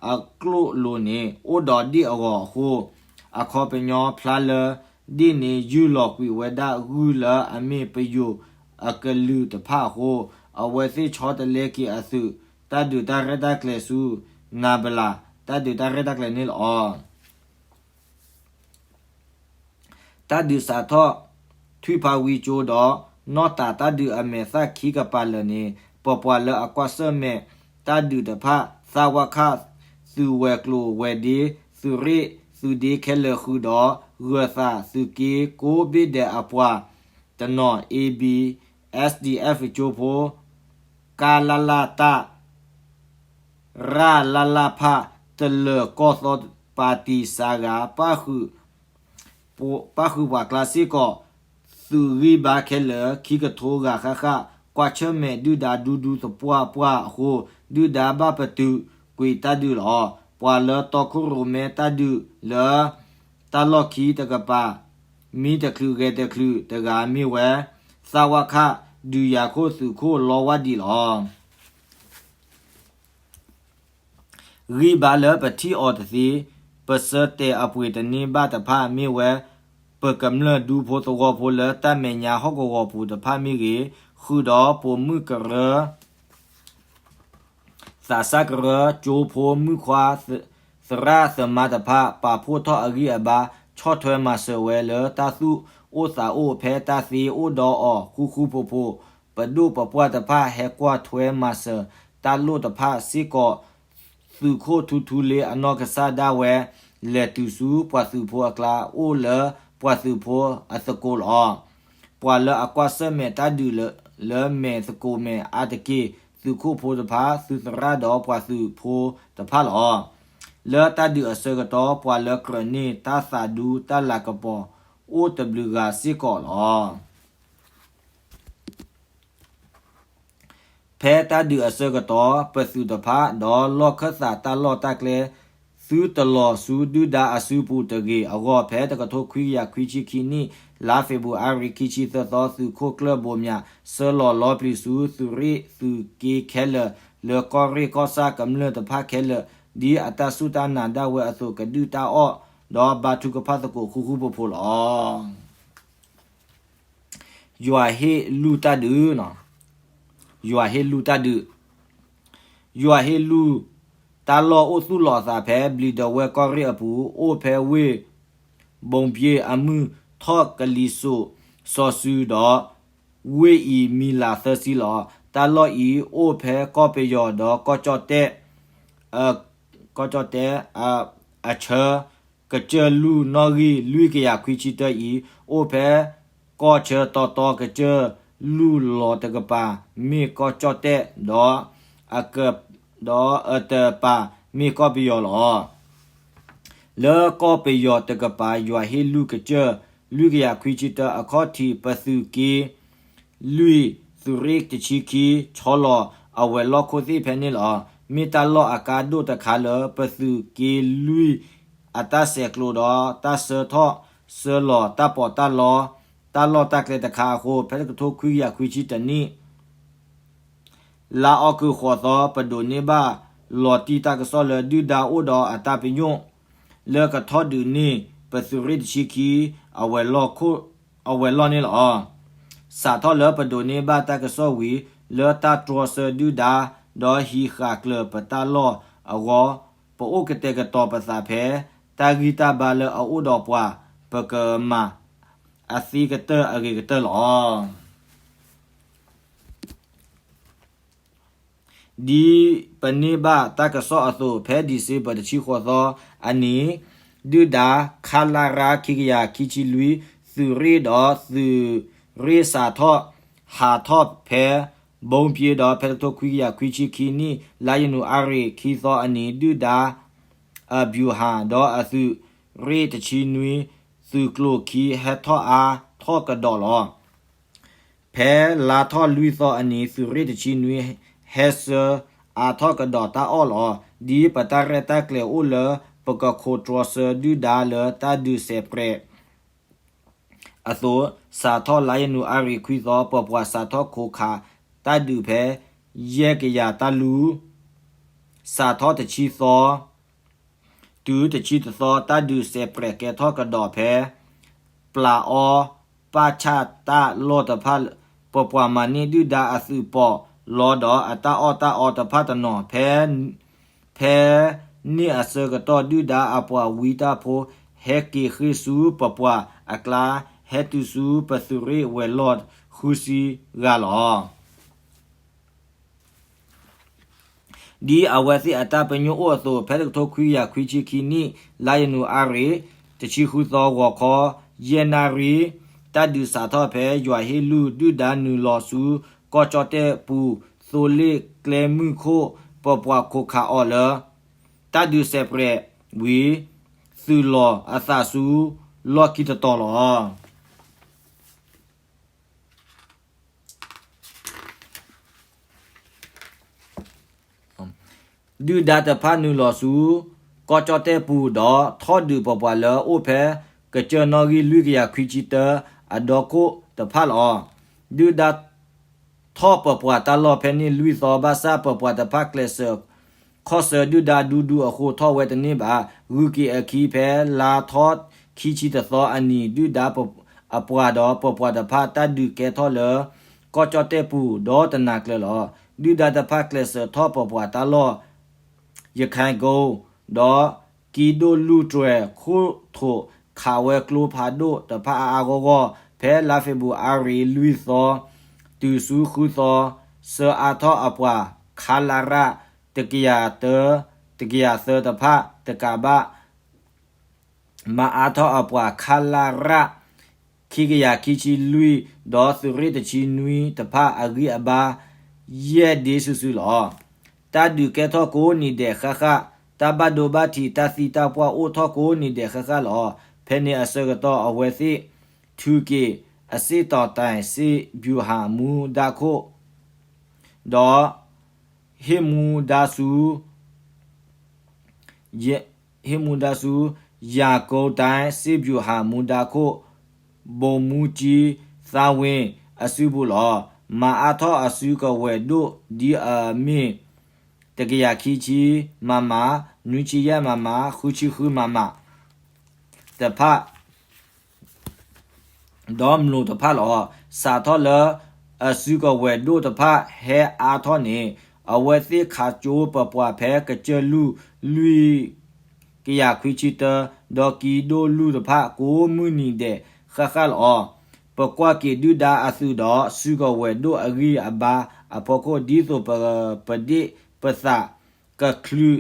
အကျိၣ်လိၤန့ၣ် အိၣ်ဒီးဒ့ၣ်အဂီၤအဃိ အခီပညီဖျါလၢ ဒ့ၣ်န့ၣ်ယုၢ်လီၤကွံာ်ဝဲဒၣ်ဂုၢ်လၢအမ့ၢ်ပယိၤအကလုာ်တဖၣ်အဃိ အဝဲသ့ၣ်ဆီတလဲက့ၤအသုး တၢ်ဒုးတၢ်ရဲၣ်တၢ်ကျဲၤဆူ နၤဘလး တၢ်ဒုးတၢ်ရဲၣ်တၢ်ကျဲၤန့ၣ်လီၤ. တၢ်ဒုးစးထီၣ်ထွံၣ်ဖးဝံကၠိဒီး နီၢ်တၤတၢ်ဒုးအမဲာ်သၣ်ခံကပၤလၢာ်န့ၣ် ပပှၤလၢအကွၢ်ဆၢၣ်မဲာ်တၢ်ဒုးတဖၣ် သးဝးခး သုးဝဲၤကျိၤဝဲၤဒ့ သုးရ့ၣ်သုးဒ့ခဲလၢာ်ဃုာ်ဒီး ဂၢၤသးသုးက့ကိးဘ့ၣ်ဒဲးအပှၤတနီၤ AB SDF ကၠိဖိ ကလလတ ရလလဖ တလၢၤကီၢ်သီပၣ်တံၣ်စးဂၤ ပၣ်ဃုာ်ပှၤကျါစ့ၢ်ကီး သုးဂံၢ်ဘါခဲလၢာ် ခံကထိဂၤဃၣ်ဃၣ် ကွၢ်ဆၢၣ်မဲာ်ဒုၣ်ဒါဒူဒူသပှၢ်ပှၢ်အဃိ ဒုၣ်ဒါဘၣ်ပတုာ်ကွံာ်တၢ်ဒုးလီၤ. ပှၤလၢတီခိၣ်ရိၣ်မဲတၢ်ဒုးလၢ တၢ်လီၢ်ခံတကပၤ မံတချုးဂဲၤတချုးတဂၤမ့ၢ်ဝဲ သးဝးခး ဒုးယၤခိၣ်သုးခိၣ်လီဝါဒံးလီၤ. ဂံၢ်ဘါလၢပထံၣ်အီၤတသ့ ပဆၢတဲာ်အပှ့ၤတန့ၢ်ဘၣ်တဖၣ်မ့ၢ်ဝဲ ပကမျၢၢ်ဒူဖိသဝီဖိလၢတၢ်မဲာ်ညါဟီၣ်ကဝီၤပူၤတဖၣ်မ့ၢ်ဂ့ၤ, ဃုာ်ဒီးပိာ်မုၣ်ကရၢ သးစၢ်ကရၢ ကၠိဖိမုၣ်ခွါ သရၣ်သမါတဖၣ် ပာ်ဖှိၣ်ထီၣ်အဂံၢ်အဘါ ဆီၣ်ထွဲမၤစၢၤဝဲလၢတၢ်သူၣ် အိၣ်သးအိၣ်ဖဲတၢ်သ့အိၣ်ဒီးအီၤ ဃူဃူဖိးဖိး, ပဒိၣ်ပပှၢ်တဖၣ်ဟဲကွၢ်ထွဲမၤစၢၤတၢ်လိၣ်တဖၣ်စ့ၢ်ကီး, သုးခိၣ်ထူထူလ့အနီၢ်ကစၢ်ဒၣ်ဝဲ လဲၤတုၤဆူပှၤသုးဖိအကျါ အိၣ်လၢပှၤသုးဖိအသကိးလီၤ. ပှၤလၢအကွၢ်ဆၢၣ်မဲာ်တၢ်ဒုးလၢမဲာ်သကိးမဲာ်အါတက့ၢ် သုးခိၣ်ဖိတဖၣ် သုးသရၣ်ဒီးပှၤသုးဖိတဖၣ်လီၤ. လၢတၢ်ဒုးအဆၢကတီၢ် ပှၤလၢကြၢးန့ၢ်တၢ်သးဒူတၢ်လၤကပီၤ အိၣ်တဘျုးဂၤစ့ၢ်ကီးလီၤ. ဖဲတၢ်ဒုးအဆၢကတီၢ် ပသုးတဖၣ် ဒီးလီၢ်ခၢၣ်သးတၢ်လီၢ်တၢ်ကျဲ သုတလီၤဆူဒုၣ်ဒါအစုပူၤတဂ့ၤအဂီၢ် ဖဲတကထိခွံကယၤခွံဆံခံနံၣ် လါဖ့ၤဘြူၤအါရံၤ ခံဆံသၢသီ သုးခိၣ်ကျၢၢ်ဘိးမၠး ဆှၢလီၤလီပျံၤဆူ သုးရ့ၣ်သုးက့ခဲလၢာ် လၢကီၢ်ရ့ၣ်ကီၢ်ဆၣ်ကမျၢၢ်တဖၣ်ခဲလၢာ် ဒ်အတၢ်စူၢ်တၢ်နာ်ဒၣ်ဝဲအသိး ကဒုၣ်တၢ်အီၣ် ဒီးဘါထုကဖၣ်သကိးဃူဃူဖိးဖိးလီၤ. ယွၤဟ့ၣ်လူၢ်တၢ်ဒုး, ယွၤဟ့ၣ်လူၢ်တၢ်ဒုး, ယွၤဟ့ၣ်လူၢ်တၢ်လီၢ်အိၣ်သူၣ်လီၤအသးဖဲ ဘျံးဒဝဲၢ်ကီၢ်ရ့ၣ်အပူၤ အိၣ်ဖဲဝ့ၢ် ဘိပြ့အမုၢ်ထီၣ်ကလံၤစိးစီၤစုဒီး ဝ့ၢ်အံၤမံၤလၤသၢဆံလီၤ. တၢ်လီၢ်အံၤအိၣ်ဖဲကီၢ်ပယီၤဒီးကီၢ်ကၠီၣ်တဲၣ် ကီၢ်ကၠီၣ်တဲၣ် အဆၢ ကစၢၢ်လူၢ်နီၣ်ဂံၢ်လွံၢ်ကယၤခွံဆံတၢအံၤ အိၣ်ဖဲကီၢ်ဆၢတီတီကစၢၢ်လူၢ်လီၤတကပၤ မ့ၢ်ကီၢ်ကၠီၣ်တဲၣ် ဒီး ဒီးအတပၤမ့ၢ်ကီၢ်ပယီၤလီၤ. လၢကီၢ်ပယီၤတကပၤ ယွၤဟ့ၣ်လူၢ်ကစၢၢ်လွံၢ်ကယၤခွံဆံတၢအခီၣ်ထံး ပသုးက့ လွံၢ် သုးရ့ၣ်တဆံခံ ဆီလီၤအဝဲၤလီၢ်ခိၣ်သ့ၣ်ဖဲန့ၣ်လီၤ. မ့ၢ်တၢ်လီၢ်အကါဒိၣ်တခါလၢ ပသုးက့လွံၢ်အတၢ်ဆဲးကျိးဒီးတၢ်ဆှၢထီၣ် ဆှၢလီၤတၢ်ပီးတၢ်လီ တၢ်လီၢ်တၢ်ကျဲတခါအဃိ ဖဲတကထိခွံကယၤခွံဆံတၢနံၣ် လါအီကူးဃိးသီ ပဒိးန့ၢ်ဘၣ်လီၤတံၢ်တၢ်ကစီၣ်လၢဒုၣ်ဒါအိၣ်ဒီးအတၢ်ပညိၣ် လၢကထီၣ်ဒုးန့ၢ်ပသုးရ့ၣ်တဆံခံ အဝဲၤလီၢ်န့ၣ်လီၤ. စးထီၣ်လၢပဒိးန့ၢ်ဘၣ်တၢ်ကစီၣ်ဝံၤ လၢတၢ်တြီဆၢဒုၣ်ဒါ ဒီးဟံးဃာ်ကျၢၤပတၢ်လီၢ်အဂီၢ် ပအိၣ်ကတဲာ်ကတီၤပသးဖဲ တၢ်ဂံၢ်တၢ်ဘါလၢအအိၣ်ဒီးပှၤ ပကမၤအသ့ကတၢၢ်အဂ့ၤကတၢၢ်လီၤ. ဒ်ပန့ၢ်ဘၣ်တၢ်ကစီၣ်အသိး ဖဲ December တဆံဃိးသီအနံၤ ဒုၣ်ဒါ ခလရ ခံကယၤခံဆံလွံၢ် သုးရ့ၣ်ဒီးသုးရ့ၣ်စးထီၣ်ဟးထီၣ်ဖဲ ဘိပြ့ ဒီးဖဲတကထိခွံကယၤခွံဆံခံနံၣ် လါယနူၤအါရံၤ ခံသီအနံၤ ဒုၣ်ဒါ အဗျူဟာ ဒီးအသုးရ့ၣ်တဆံနွံ သုးကျိၤခံ ဟဲထီၣ်အါထီၣ်ကဒီးလီၤ. ဖဲလါထီၣ်လွံၢ်သီအနံၤ သုးရ့ၣ်တဆံနွံ ဟဲဆှၢအါထီၣ်ကဒီးတၢ်အီၣ်လီၤ. ဒ်ပတၢ်ရဲၣ်တၢ်ကျဲၤအိၣ်လၢ ပကခိးတြီဆၢဒုၣ်ဒါလၢတၢ်ဒုးစဲးပြဲး အသိး စးထီၣ်လါယနူၤအါရံၤခွံသီ ပပှၤစးထီၣ်ခိးခးတၢ်ဒုးဖဲ ယဲၢ်ကယၤတၢ်လူၢ် စးထီၣ်တဆံသီ တုၤတဆံတသီ တၢ်ဒုးစဲးပြဲးကဲထီၣ်ကဒီးဖဲ ပျၢ်အီ ပၢ်ဆၣ်တၢ်လီၢ်တဖၣ် ပပှၤမၤန့ၢ်ဒုၣ်ဒါအသုးပီးလီဒီးအတၢ်အီၣ်တၢ်အီတဖၣ်တနီၤ ဖဲ ဖဲန့ၣ်အဆၢကတီၢ် ဒုၣ်ဒါအပှၤဝံတၢ်ဖိ ဟဲက့ၤဃ့ၢ်ဆူပပှၤအကျါ ဟဲတုၤဆူပသုးရ့ၣ်ဝဲၤလီၢ်ဃုဆံဂၤလီၤ. ဒ်အဝဲသ့ၣ်အတၢ်ပညိၣ်အိၣ်အသိး ဖဲတကထိခွံကယၤခွံဆံခံနံၣ် လါယနူၤအါရံၤ တဆံဃုသီ ဂီၤခီ ယဲၢ်နၣ်ရံၣ် တၢ်ဒုးစးထီၣ်ဖဲ ယွၤဟ့ၣ်လူၢ် ဒုၣ်ဒါနုာ်လီၤဆူ ကီၢ်ကၠီၣ်တဲၣ်ပူၤ သိလ့ၣ်ကျဲမုၢ်ခိၣ် ပပှၤခိးခးအီၤလၢ တၢ်ဒုးစဲးပြဲးဝံၤ သုးလီၤအသးဆူလီၢ်ခံတတီၤလီၤ. ဒုၣ်ဒါတဖၣ်နုာ်လီၤဆူ ကီၢ်ကၠီၣ်တဲၣ်ပူၤ ဒီးထီၣ်ဒုးပပှၤလၢအိၣ်ဖဲ ကစၢၢ်နီၣ်ဂံၢ်လွံၢ်ကယၤခွံဆံတၢ အဒီခိၣ်တဖၣ်လီၤ. ဒုၣ်ဒါထီၣ်ပပှၤတၢ်လီၢ်ဖဲန့ၣ်လွံၢ်သီ ဘၣ်ဆၣ်ပပှၤတဖၣ်ကျဲးစၢး ခီၣ်ဆၢဒုၣ်ဒါဒူဒူအဃိ ထီၣ်ဝဲတန့ၢ်ဘၣ်. ဂုၤက့ၤအခံ ဖဲလါထီၣ်ခံဆံတသီအနံၤ ဒုၣ်ဒါအပှၤဒီးပပှၤတဖၣ် တၢ်ဒုးကဲထီၣ်လၢ ကီၢ်ကၠီၣ်တဲၣ်ပူၤ ဒီတနၤကျၢၤလီၤ. ဒုၣ်ဒါတဖၣ်ကျဲးစၢးထီၣ်ပပှၤတၢ်လီၢ် ရခၢၣ်ကိ ဒီးကံဒိၣ်လုၢ်တြဲၤခိၣ်ထိး ခးဝဲကျိဖးဒိၣ်တဖၣ်အါအါဂီၢ်ဂီၢ် ဖဲလါဖ့ၤဘြူၤအါရံၤလွံၢ်သီ တုၤဆူဃုသီ ဆှၢအါထီၣ်အပှၤ ခလရ တကယၤသၢ တကယၤသၢတဖၣ် တကးဘၣ် မၤအါထီၣ်အပှၤ ခလရ ခံကယၤခံဆံလွံၢ် ဒီးသုးရ့ၣ်တဆံနွံတဖၣ်အဂံၢ်အဘါ ယဲၢ်ဒ့စုာ်စုာ်လီၤ. တၢ်ဒုးကဲထီၣ်ကိးနံၤဒဲးဃၣ်ဃၣ်, တၢ်ဘၣ်ဒိဘၣ်ထံး တၢ်သံတၢ်ပှၢ်အိၣ်ထီၣ်ကိးနံၤဒဲးဃၣ်ဃၣ်လီၤ. ဖဲန့ၣ်အဆၢကတီၢ်အဝဲသ့ၣ် ထုးက့ၤ အရှေ့တောင်တိုင်း စစ်ဗျူဟာမှူး ဒါခိၣ် ဒီး ဟ့ၣ်မူဒါဆူ ဟ့ၣ်မူဒါဆူ ရန်ကုန်တိုင်း စစ်ဗျူဟာမှူး ဒါခိၣ် ဗိုလ်မှူးကြီး သန်းဝင်း အစုပူၤလီၤ. မၤအါထီၣ်အစုကဝဲၤဒိၣ်ဒ်အမ့ၢ် တကယၤခံဆံ မမ, နွံဆံယဲၢ် မမ, ဃုဆံဃု မမ တဖၣ် ဒီးမျိာ်တဖၣ်လီၤ. စးထီၣ်လၢအစုကဝဲၤဒိၣ်တဖၣ်ဟဲအါထီၣ်န့ၣ် အဝဲသ့ၣ်ခးကၠိပပှၤဖဲကစၢၢ်လွံၢ် လွံၢ်ကယၤခွံဆံတၢ ဒီးကံဒိၣ်လွံၢ်တဖၣ် ကိးမုၢ်နံၤဒဲးဃၣ်ဃၣ်လီၤ. ပကွၢ်က့ၤဒုၣ်ဒါအသုးဒီးစုကဝဲၤဒိၣ်အဂံၢ်အဘါအဖီခိၣ် ဒ်သိးပဒ့ၣ်ပသး ကချုး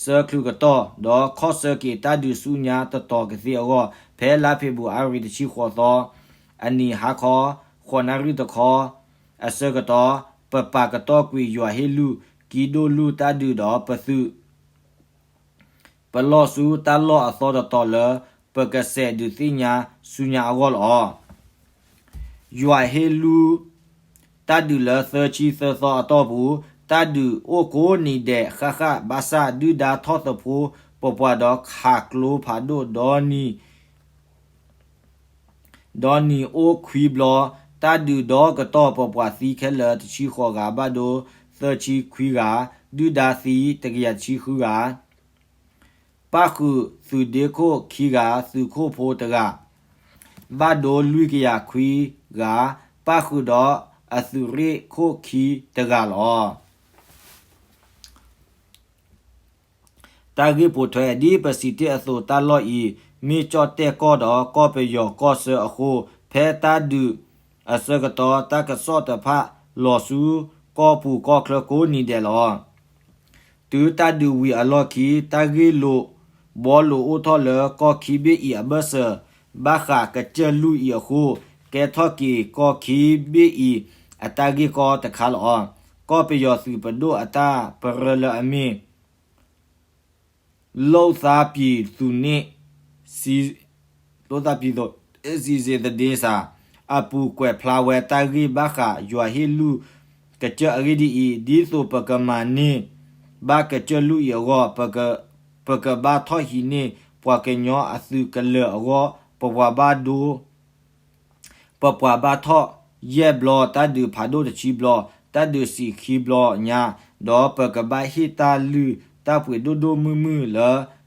ဆၢချုးကတီၢ် ဒီးခီၣ်ဆၢက့ၤတၢ်ဒုးဆူညါတတီၤကသ့အဂီၢ် ဖဲလါဖ့ၤဘြူၤအါရံၤတဆံဃိးသီ အနံၤဟါခီ ဃိးနၣ်ရံၣ်တခီ အဆၢကတီၢ် ပပာ်ကတီၢ်ကွံာ်ယွၤဟ့ၣ်လွံၢ် ကံဒိၣ်လွံၢ်တၢ်ဒုးဒီးပသုး ပလီၢ်ဆူတၢ်လီၢ်အသီတတီၤလၢ ပကစဲးဒုးသ့ၣ်ညါဆူညါအဂီၢ်လီၤ. ယွၤဟ့ၣ်လွံၢ် တၢ်ဒုးလၢသၢဆံသၢသီအတီၢ်ပူၤ တၢ်ဒုးအိၣ်ကိးနံၤဒဲးဃၣ်ဃၣ် ဘၣ်ဆၣ်ဒုၣ်ဒါထီၣ်သဖှိပပှၤဒီးခးကျိဖးဒိၣ်ဒီးနံၤ ဒီးနံၤအိၣ်ခွံဘျီ တၢ်ဒုးဒီကတီၢ် ပပှၤသံခဲလၢာ်တဆံဃိးဂၤ ဘၣ်ဒိသၢဆံခွံဂၤ, ဒုၣ်ဒါသံတကယၤတဆံဃုဂၤ, ပၣ်ဃုာ်သုးဒ့ခိၣ်ခံဂၤ သုးခိၣ်ဖိတဂၤ, ဘၣ်ဒိလွံၢ်ကယၤခွံဂၤ, ပၣ်ဃုာ်ဒီးအသုးရ့ၣ်ခိၣ်ခံတဂၤလီၤ. တၢ်ဂ့ၢ်ပိာ်ထွဲ ဒ်ပစံးတ့ၢ်အသိး တၢ်လီၢ်အံၤ မ့ၢ်ကၠီၣ်တဲၣ်ကီၢ်ဒီးကီၢ်ပယီၤကီၢ်ဆၢအဃိ ဖဲတၢ်ဒုးအဆၢကတီၢ် တၢ်ကစီၣ်တဖၣ်လီၤဆူကီၢ်ပူၤကီၢ်ချၢကိးနံၤဒဲးလီၤ. တုၤတၢ်ဒုးဝံၤအလီၢ်ခံ တၢ်ဂ့ၢ်လိာ်ဘှီလိာ်အိၣ်ထီၣ်လၢကီၢ်ခံဘ့ၣ်အံၤအဘၢၣ်စၢၤ ဘၣ်ဃးကစၢၢ်လွံၢ်အံၤအဃိ ကဲထီၣ်က့ၤကီၢ်ခံဘ့ၣ်အံၤအတၢ်ဂ့ၢ်ကီတခါလီၤ. ကီၢ်ပယီၤသုးပဒိၣ်အတၢ်ပရၢလၢအမ့ၢ် လုပ်သားပြည်သူ့နေ့ လုပ်သားပြည်သူ့ စီစဉ်သတင်းစာ အပူၤကွဲးဖျါဝဲတၢ်ဂ့ၢ်ဘၣ်ဃးယွၤဟ့ၣ်လွံၢ်ကစၢၢ်အဂ့ၢ်ဒ်အံၤ, ဒ်သိးပကမၤန့ၢ်ဘၣ်ကစၢၢ်လွံၢ်အံၤအဂီၢ် ပကဘၣ်ထီၣ်ဟံးန့ၢ်ပှၤကညီအသုးကလၢၤအဂီၢ် ပပှၤဘၣ်ဒိ ပပှၤဘၣ်ထီၣ်ယဲၢ်ဘျီ တၢ်ဒုးဖးဒိၣ်တဆံဘျီ တၢ်ဒုးဆံးခံဘျီညါ, ဒီးပကဘၣ်ဟ့ၣ်တၢ်လုၢ်တၢ်ပှ့ၤဒိၣ်ဒိၣ်မုၢ်မုၢ်လၢ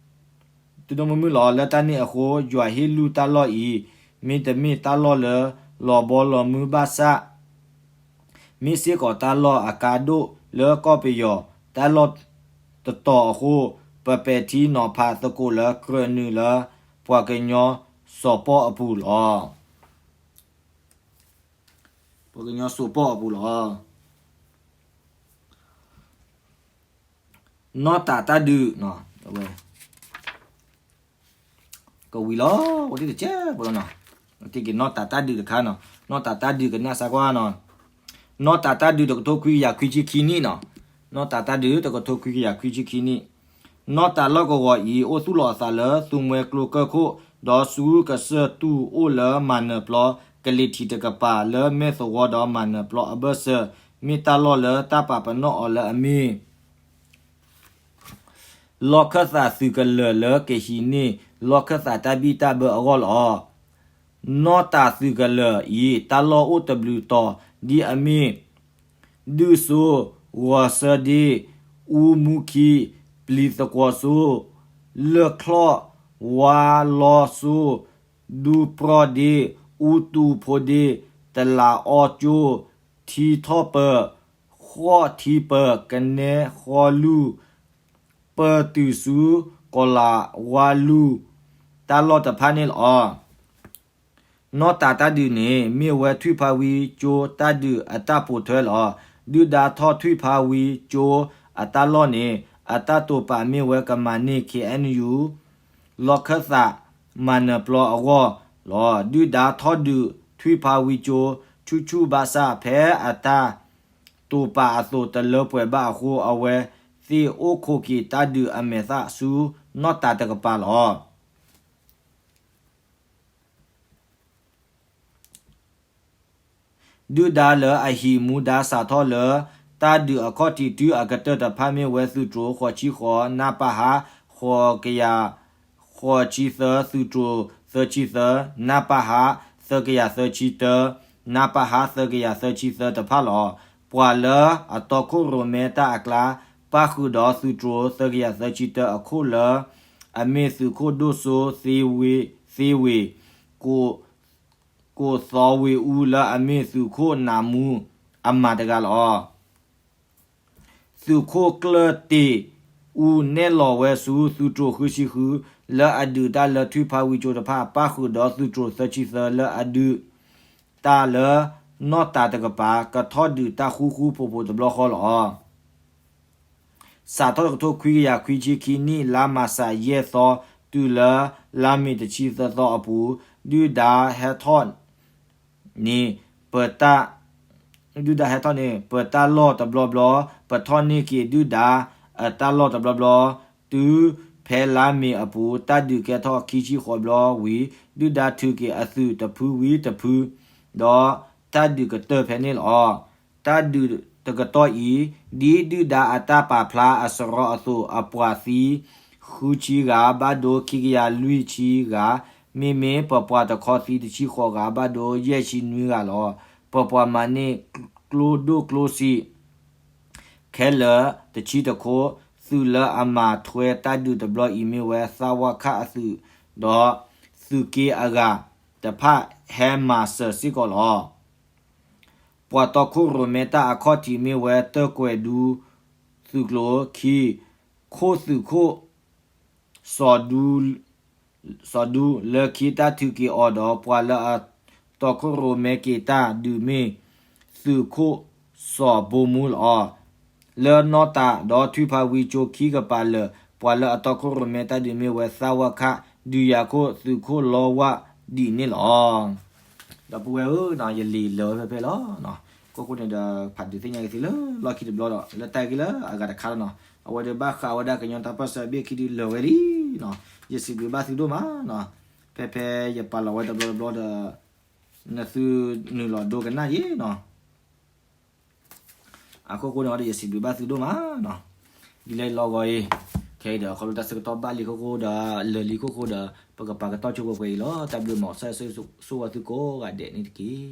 ဒိၣ်ဒိၣ်မုၢ်မုၢ်လီၤ. လၢတၢ်န့ၣ်အဃိ ယွၤဟ့ၣ်လွံၢ်တၢ်လီၢ်အံၤ မ့တမ့ၢ်တၢ်လီၢ်လၢလီၤဘီလီၤမုၢ်ဘၣ်ဆၣ် မ့ၢ်စ့ၢ်ကီးတၢ်လီၢ်အကါဒိၣ်လၢကီၢ်ပယီၤ တၢ်လီၢ်တတီၤအဃိ ပပဲာ်ထံနီၤဖးသကိးလၢကြၢးနုာ်လၢပှၤကညီစီၤပီၣ်အပူၤလီၤ. ပှၤကညီစီၤပီၣ်အပူၤလီၤ. နီၢ်တၤတၢ်ဒုး ကဝံၤလီၤ ဝဲတကဲးဖိလီၤနီၤ. က့ၤနီၢ်တၤတၢ်ဒုးတခါနီၤ, နီၢ်တၤတၢ်ဒုးကနၣ်စၢ်ကွၢ်နီၤ, နီၢ်တၤတၢ်ဒုးတကထိခွံကယၤခွံဆံခံနံၣ်နီၤ, နီၢ်တၤတၢ်ဒုးတကထိခွံကယၤခွံဆံခံနံၣ်, နီၢ်တၤလီၢ်ကဝီၤအံၤ အိၣ်သူၣ်လီၤအသးလၢသူမှဲကျိကၢၢ်ခိၣ်, ဒီးဆူကစၢၢ်တူၢ်အိၣ်လၢမၤနၢၤပျီ ကလံၤထံးတကပၤလၢမဲၢ်သဝီဒီးမၤနၢၤပျီအဘၢၣ်စၢၤ, မ့ၢ်တၢ်လီၢ်လၢတၢ်ပာ်ပနီၣ်အီၤလၢအမ့ၢ် လီၢ်ခၢၣ်သးသုးကလၢၤလၢကဟံးန့ၢ် လီၢ်ခၢၣ်သးတၢ်ဘံၣ်တၢ်ဘၢအဂီၢ်လီၤ. နီၢ်တၤသုးကလၢၤအံၤ တၢ်လီၢ်အိၣ်တဘျုးတီၤ ဒ်အမ့ၢ် ဒုၣ်စိ, ဂီၤဆၢဒ့, အူမူခံ, ပျံၤသကွီၤစိ, လၢၢ်ချီၣ်, ဝါလီစိ, ဒူပြီၢ်ဒ့, အူတူဖိဒ့, တလးအီကၠိ, ထံထီၣ်ပၢၤ, ဃီၣ်ထံပၢၤ, ကနဲဃီလူၢ်, ပၢၤတုၤဆူ ကီၤလၤဝါလူၢ် တၢ်လီၢ်တဖၣ်န့ၣ်လီၤ. နီၢ်တၤတၢ်ဒုးန့ၣ် မ့ၢ်ဝဲထွံၣ်ဖးဝံကၠိတၢ်ဒုးအတၢ်ပိာ်ထွဲလီၤ. ဒုၣ်ဒါထီၣ်ထွံၣ်ဖးဝံကၠိအတၢ်လီၢ်န့ၣ် အတၢ်တိာ်ပာ်မ့ၢ်ဝဲကမၤန့ၢ် ခ့ၣ်အဲၣ်ယူၣ် လီၢ်ခၢၣ်သးမၤနၢၤပျီအဂီၢ်လီၤ. ဒုၣ်ဒါထီၣ်ဒုးထွံၣ်ဖးဝံကၠိ ဆူၣ်ဆူၣ်ဘၣ်ဆၣ် ဖဲအတၢ်တိာ်ပာ်အသိးတလၢပှဲၤဘၣ်အဃိ အဝဲသ့ၣ်အိၣ်ခိးက့ၤတၢ်ဒုးအမဲာ်သၣ်ဆူနီၢ်တၤတကပၤလီၤ. ဒုၣ်ဒါလၢအဟံးမူဒါစးထီၣ်လၢ တၢ်ဒုးအခီၣ်ထံးတုၤအကတၢၢ်တဖၣ်မ့ၢ်ဝဲသုးတြိၤ ဃိးဆံဃိး နပဟ ဃိးကယၤ ဃိးဆံသၢ သုးတြိၤ သၢဆံသၢ နပဟ သၢကယၤသၢဆံတၢ နပဟ သၢကယၤသၢဆံသၢတဖၣ်လီၤ. ပှၤလၢအတီခိၣ်ရိၣ်မဲတၢ်အကျါ ပၣ်ဃုာ်ဒီးသုးတြိၤ သၢကယၤသၢဆံတၢအခိၣ်လၢ အမ့ၢ်သုးခိၣ်ဒိၣ်စိ သ့ဝ့ၢ် ကိးသီဝ့ၢ်အူ လၢအမ့ၢ်သုးခိၣ်နးမူအမၤတဂၤလီၤ. သုးခိၣ်ကျၢၢ်တ့ၢ်အူ နဲၣ်လီၤဝဲဆူသုးတြိၤ ဃုဆံဃု လၢအဒုးတၢ်လၢထွံၣ်ဖးဝံကၠိတဖၣ် ပၣ်ဃုာ်ဒီးသုးတြိၤ သၢဆံသၢ လၢအဒုးတၢ်လၢနီၢ်တၤတကပၤ ကထီၣ်ဒုးတၢ်ဃူဃူဖိးဖိးတဘျီဃီလီၤ. စးထီၣ်တကထိခွံကယၤခွံဆံခံနံၣ် လါမၢ်ၡး ယဲၢ်သီ တုၤလၢလါမ့ၤ တဆံသၢသီအပူၤ ဒုၣ်ဒါဟဲထီၣ်န့ၣ် ပ ဒုၣ်ဒါဟဲထီၣ်န့ၣ် ပတၢ်လီၢ်တဘျီဘျီ, ပထီၣ်န့ၢ်က့ၤဒုၣ်ဒါအတၢ်လီၢ်တဘျီဘျီ, တုၤဖဲလါမ့ၤအပူၤ တၢ်ဒုးကဲထီၣ်ခံဆံဃိးဘျီဝံၤ ဒုၣ်ဒါထုးက့ၤအသုးတဖုဝံၤတဖု, ဒီးတၢ်ဒုးကတၢၢ်ဖဲန့ၣ်လီၤ. တၢ်ဒုးတကတီၢ်အံၤ ဒ်ဒုၣ်ဒါအတၢ်ပာ်ဖျါအစရီအသိး အပှၤသံ ဃုဆံဂၤ ဘၣ်ဒိခံကယၤလွံၢ်ဆံဂၤ, မ့မ့ၢ်ပပှၤတခီသံ တဆံဃိးဂၤ ဘၣ်ဒိယဲၢ်ဆံနွံဂၤလီၤ. ပပှၤမၤန့ၢ်ကျိဒိၣ်ကျိဆံး ခဲလၢာ်တဆံတခိၣ်, သုးလၢအမၤထွဲတၢ်ဒုးတဘျီအံၤမ့ၢ်ဝဲ သးဝးခးအသုး, ဒီးသုးက့အဂၤတဖၣ်ဟဲမၤစၢၤစ့ၢ်ကီးလီၤ. ပှၤတီခိၣ်ရိၣ်မဲတၢ်အခီၣ်ထံးမ့ၢ်ဝဲ တၢၢ်ကွဲၤဒူသုးကျိၤ, ခံ, ခိၣ်သုးခိၣ် စီၤဒူ စီၤဒူ လၢခံတၢ်ထုးက့ၤအီၤဒီး ပှၤလၢအတီခိၣ်ရိၣ်မဲက့ၤတၢ်ဒုးမ့ၢ် သုးခိၣ်စီၤဘိမူလီၤ. လၢနီၢ်တၤဒီးထွံၣ်ဖးဝံကၠိခံကပၤလၢာ် ပှၤလၢအတီခိၣ်ရိၣ်မဲတၢ်ဒုးမ့ၢ်ဝဲ သးဝးခး ဒုးယၤခိၣ်သုးခိၣ်လီဝၢ်ဒံးန့ၣ်လီၤ. ဒီပုၢ်ဝဲၢ်ဧၢ, ယလံာ်လၢာ်ဝဲဖဲဖဲလီၤ. ခိၣ်ဃိန့ၣ်ဒီး ဖးဒုးသ့ၣ်ညါက့ၤသုလၢလီၢ်ခံတဘျီဒီး လၢတၢ်ဂ့ၢ်လၢအဂၤတခါလီၤနီၤ. အဝဲဒၣ်ဘၣ်ဃးဝဲဒၣ်ကညီတၢ်ပၢၢ်ဆၢအဘ့ၣ်ခံဒုလၢာ်ဝဲလံနီၤ. ယစံးဘျုးဘၣ်သုဒိၣ်မးနီၤ. ဖဲဖဲယပာ်လီၤဝဲတဘျီတဘျီဒီး နသုနုာ်လီၤဒိကနၣ်ယ့ၣ်နီၤ. အခိၣ်ဃိန့ၣ်ဒီး ယစံးဘျုးဘၣ်သုဒိၣ်မးနီၤ. ဒ်လဲၣ်လီၤဂီၤအံၤ ခဲအံၤဒီး ခီဖျိတၢ်ဆၢကတီၢ်ဘၣ်လံခိၣ်ဃိဒီး လၢာ်လံခိၣ်ဃိဒီး ပကပာ်ကတီၢ်ဆိပှဲၤပှဲၤအံၤလီၤ. တၢ်ဘျုးမး ကစၢ်ဆိၣ်ဂ့ၤသုကိးဂၤဒဲးန့ၣ်တက့ၢ်.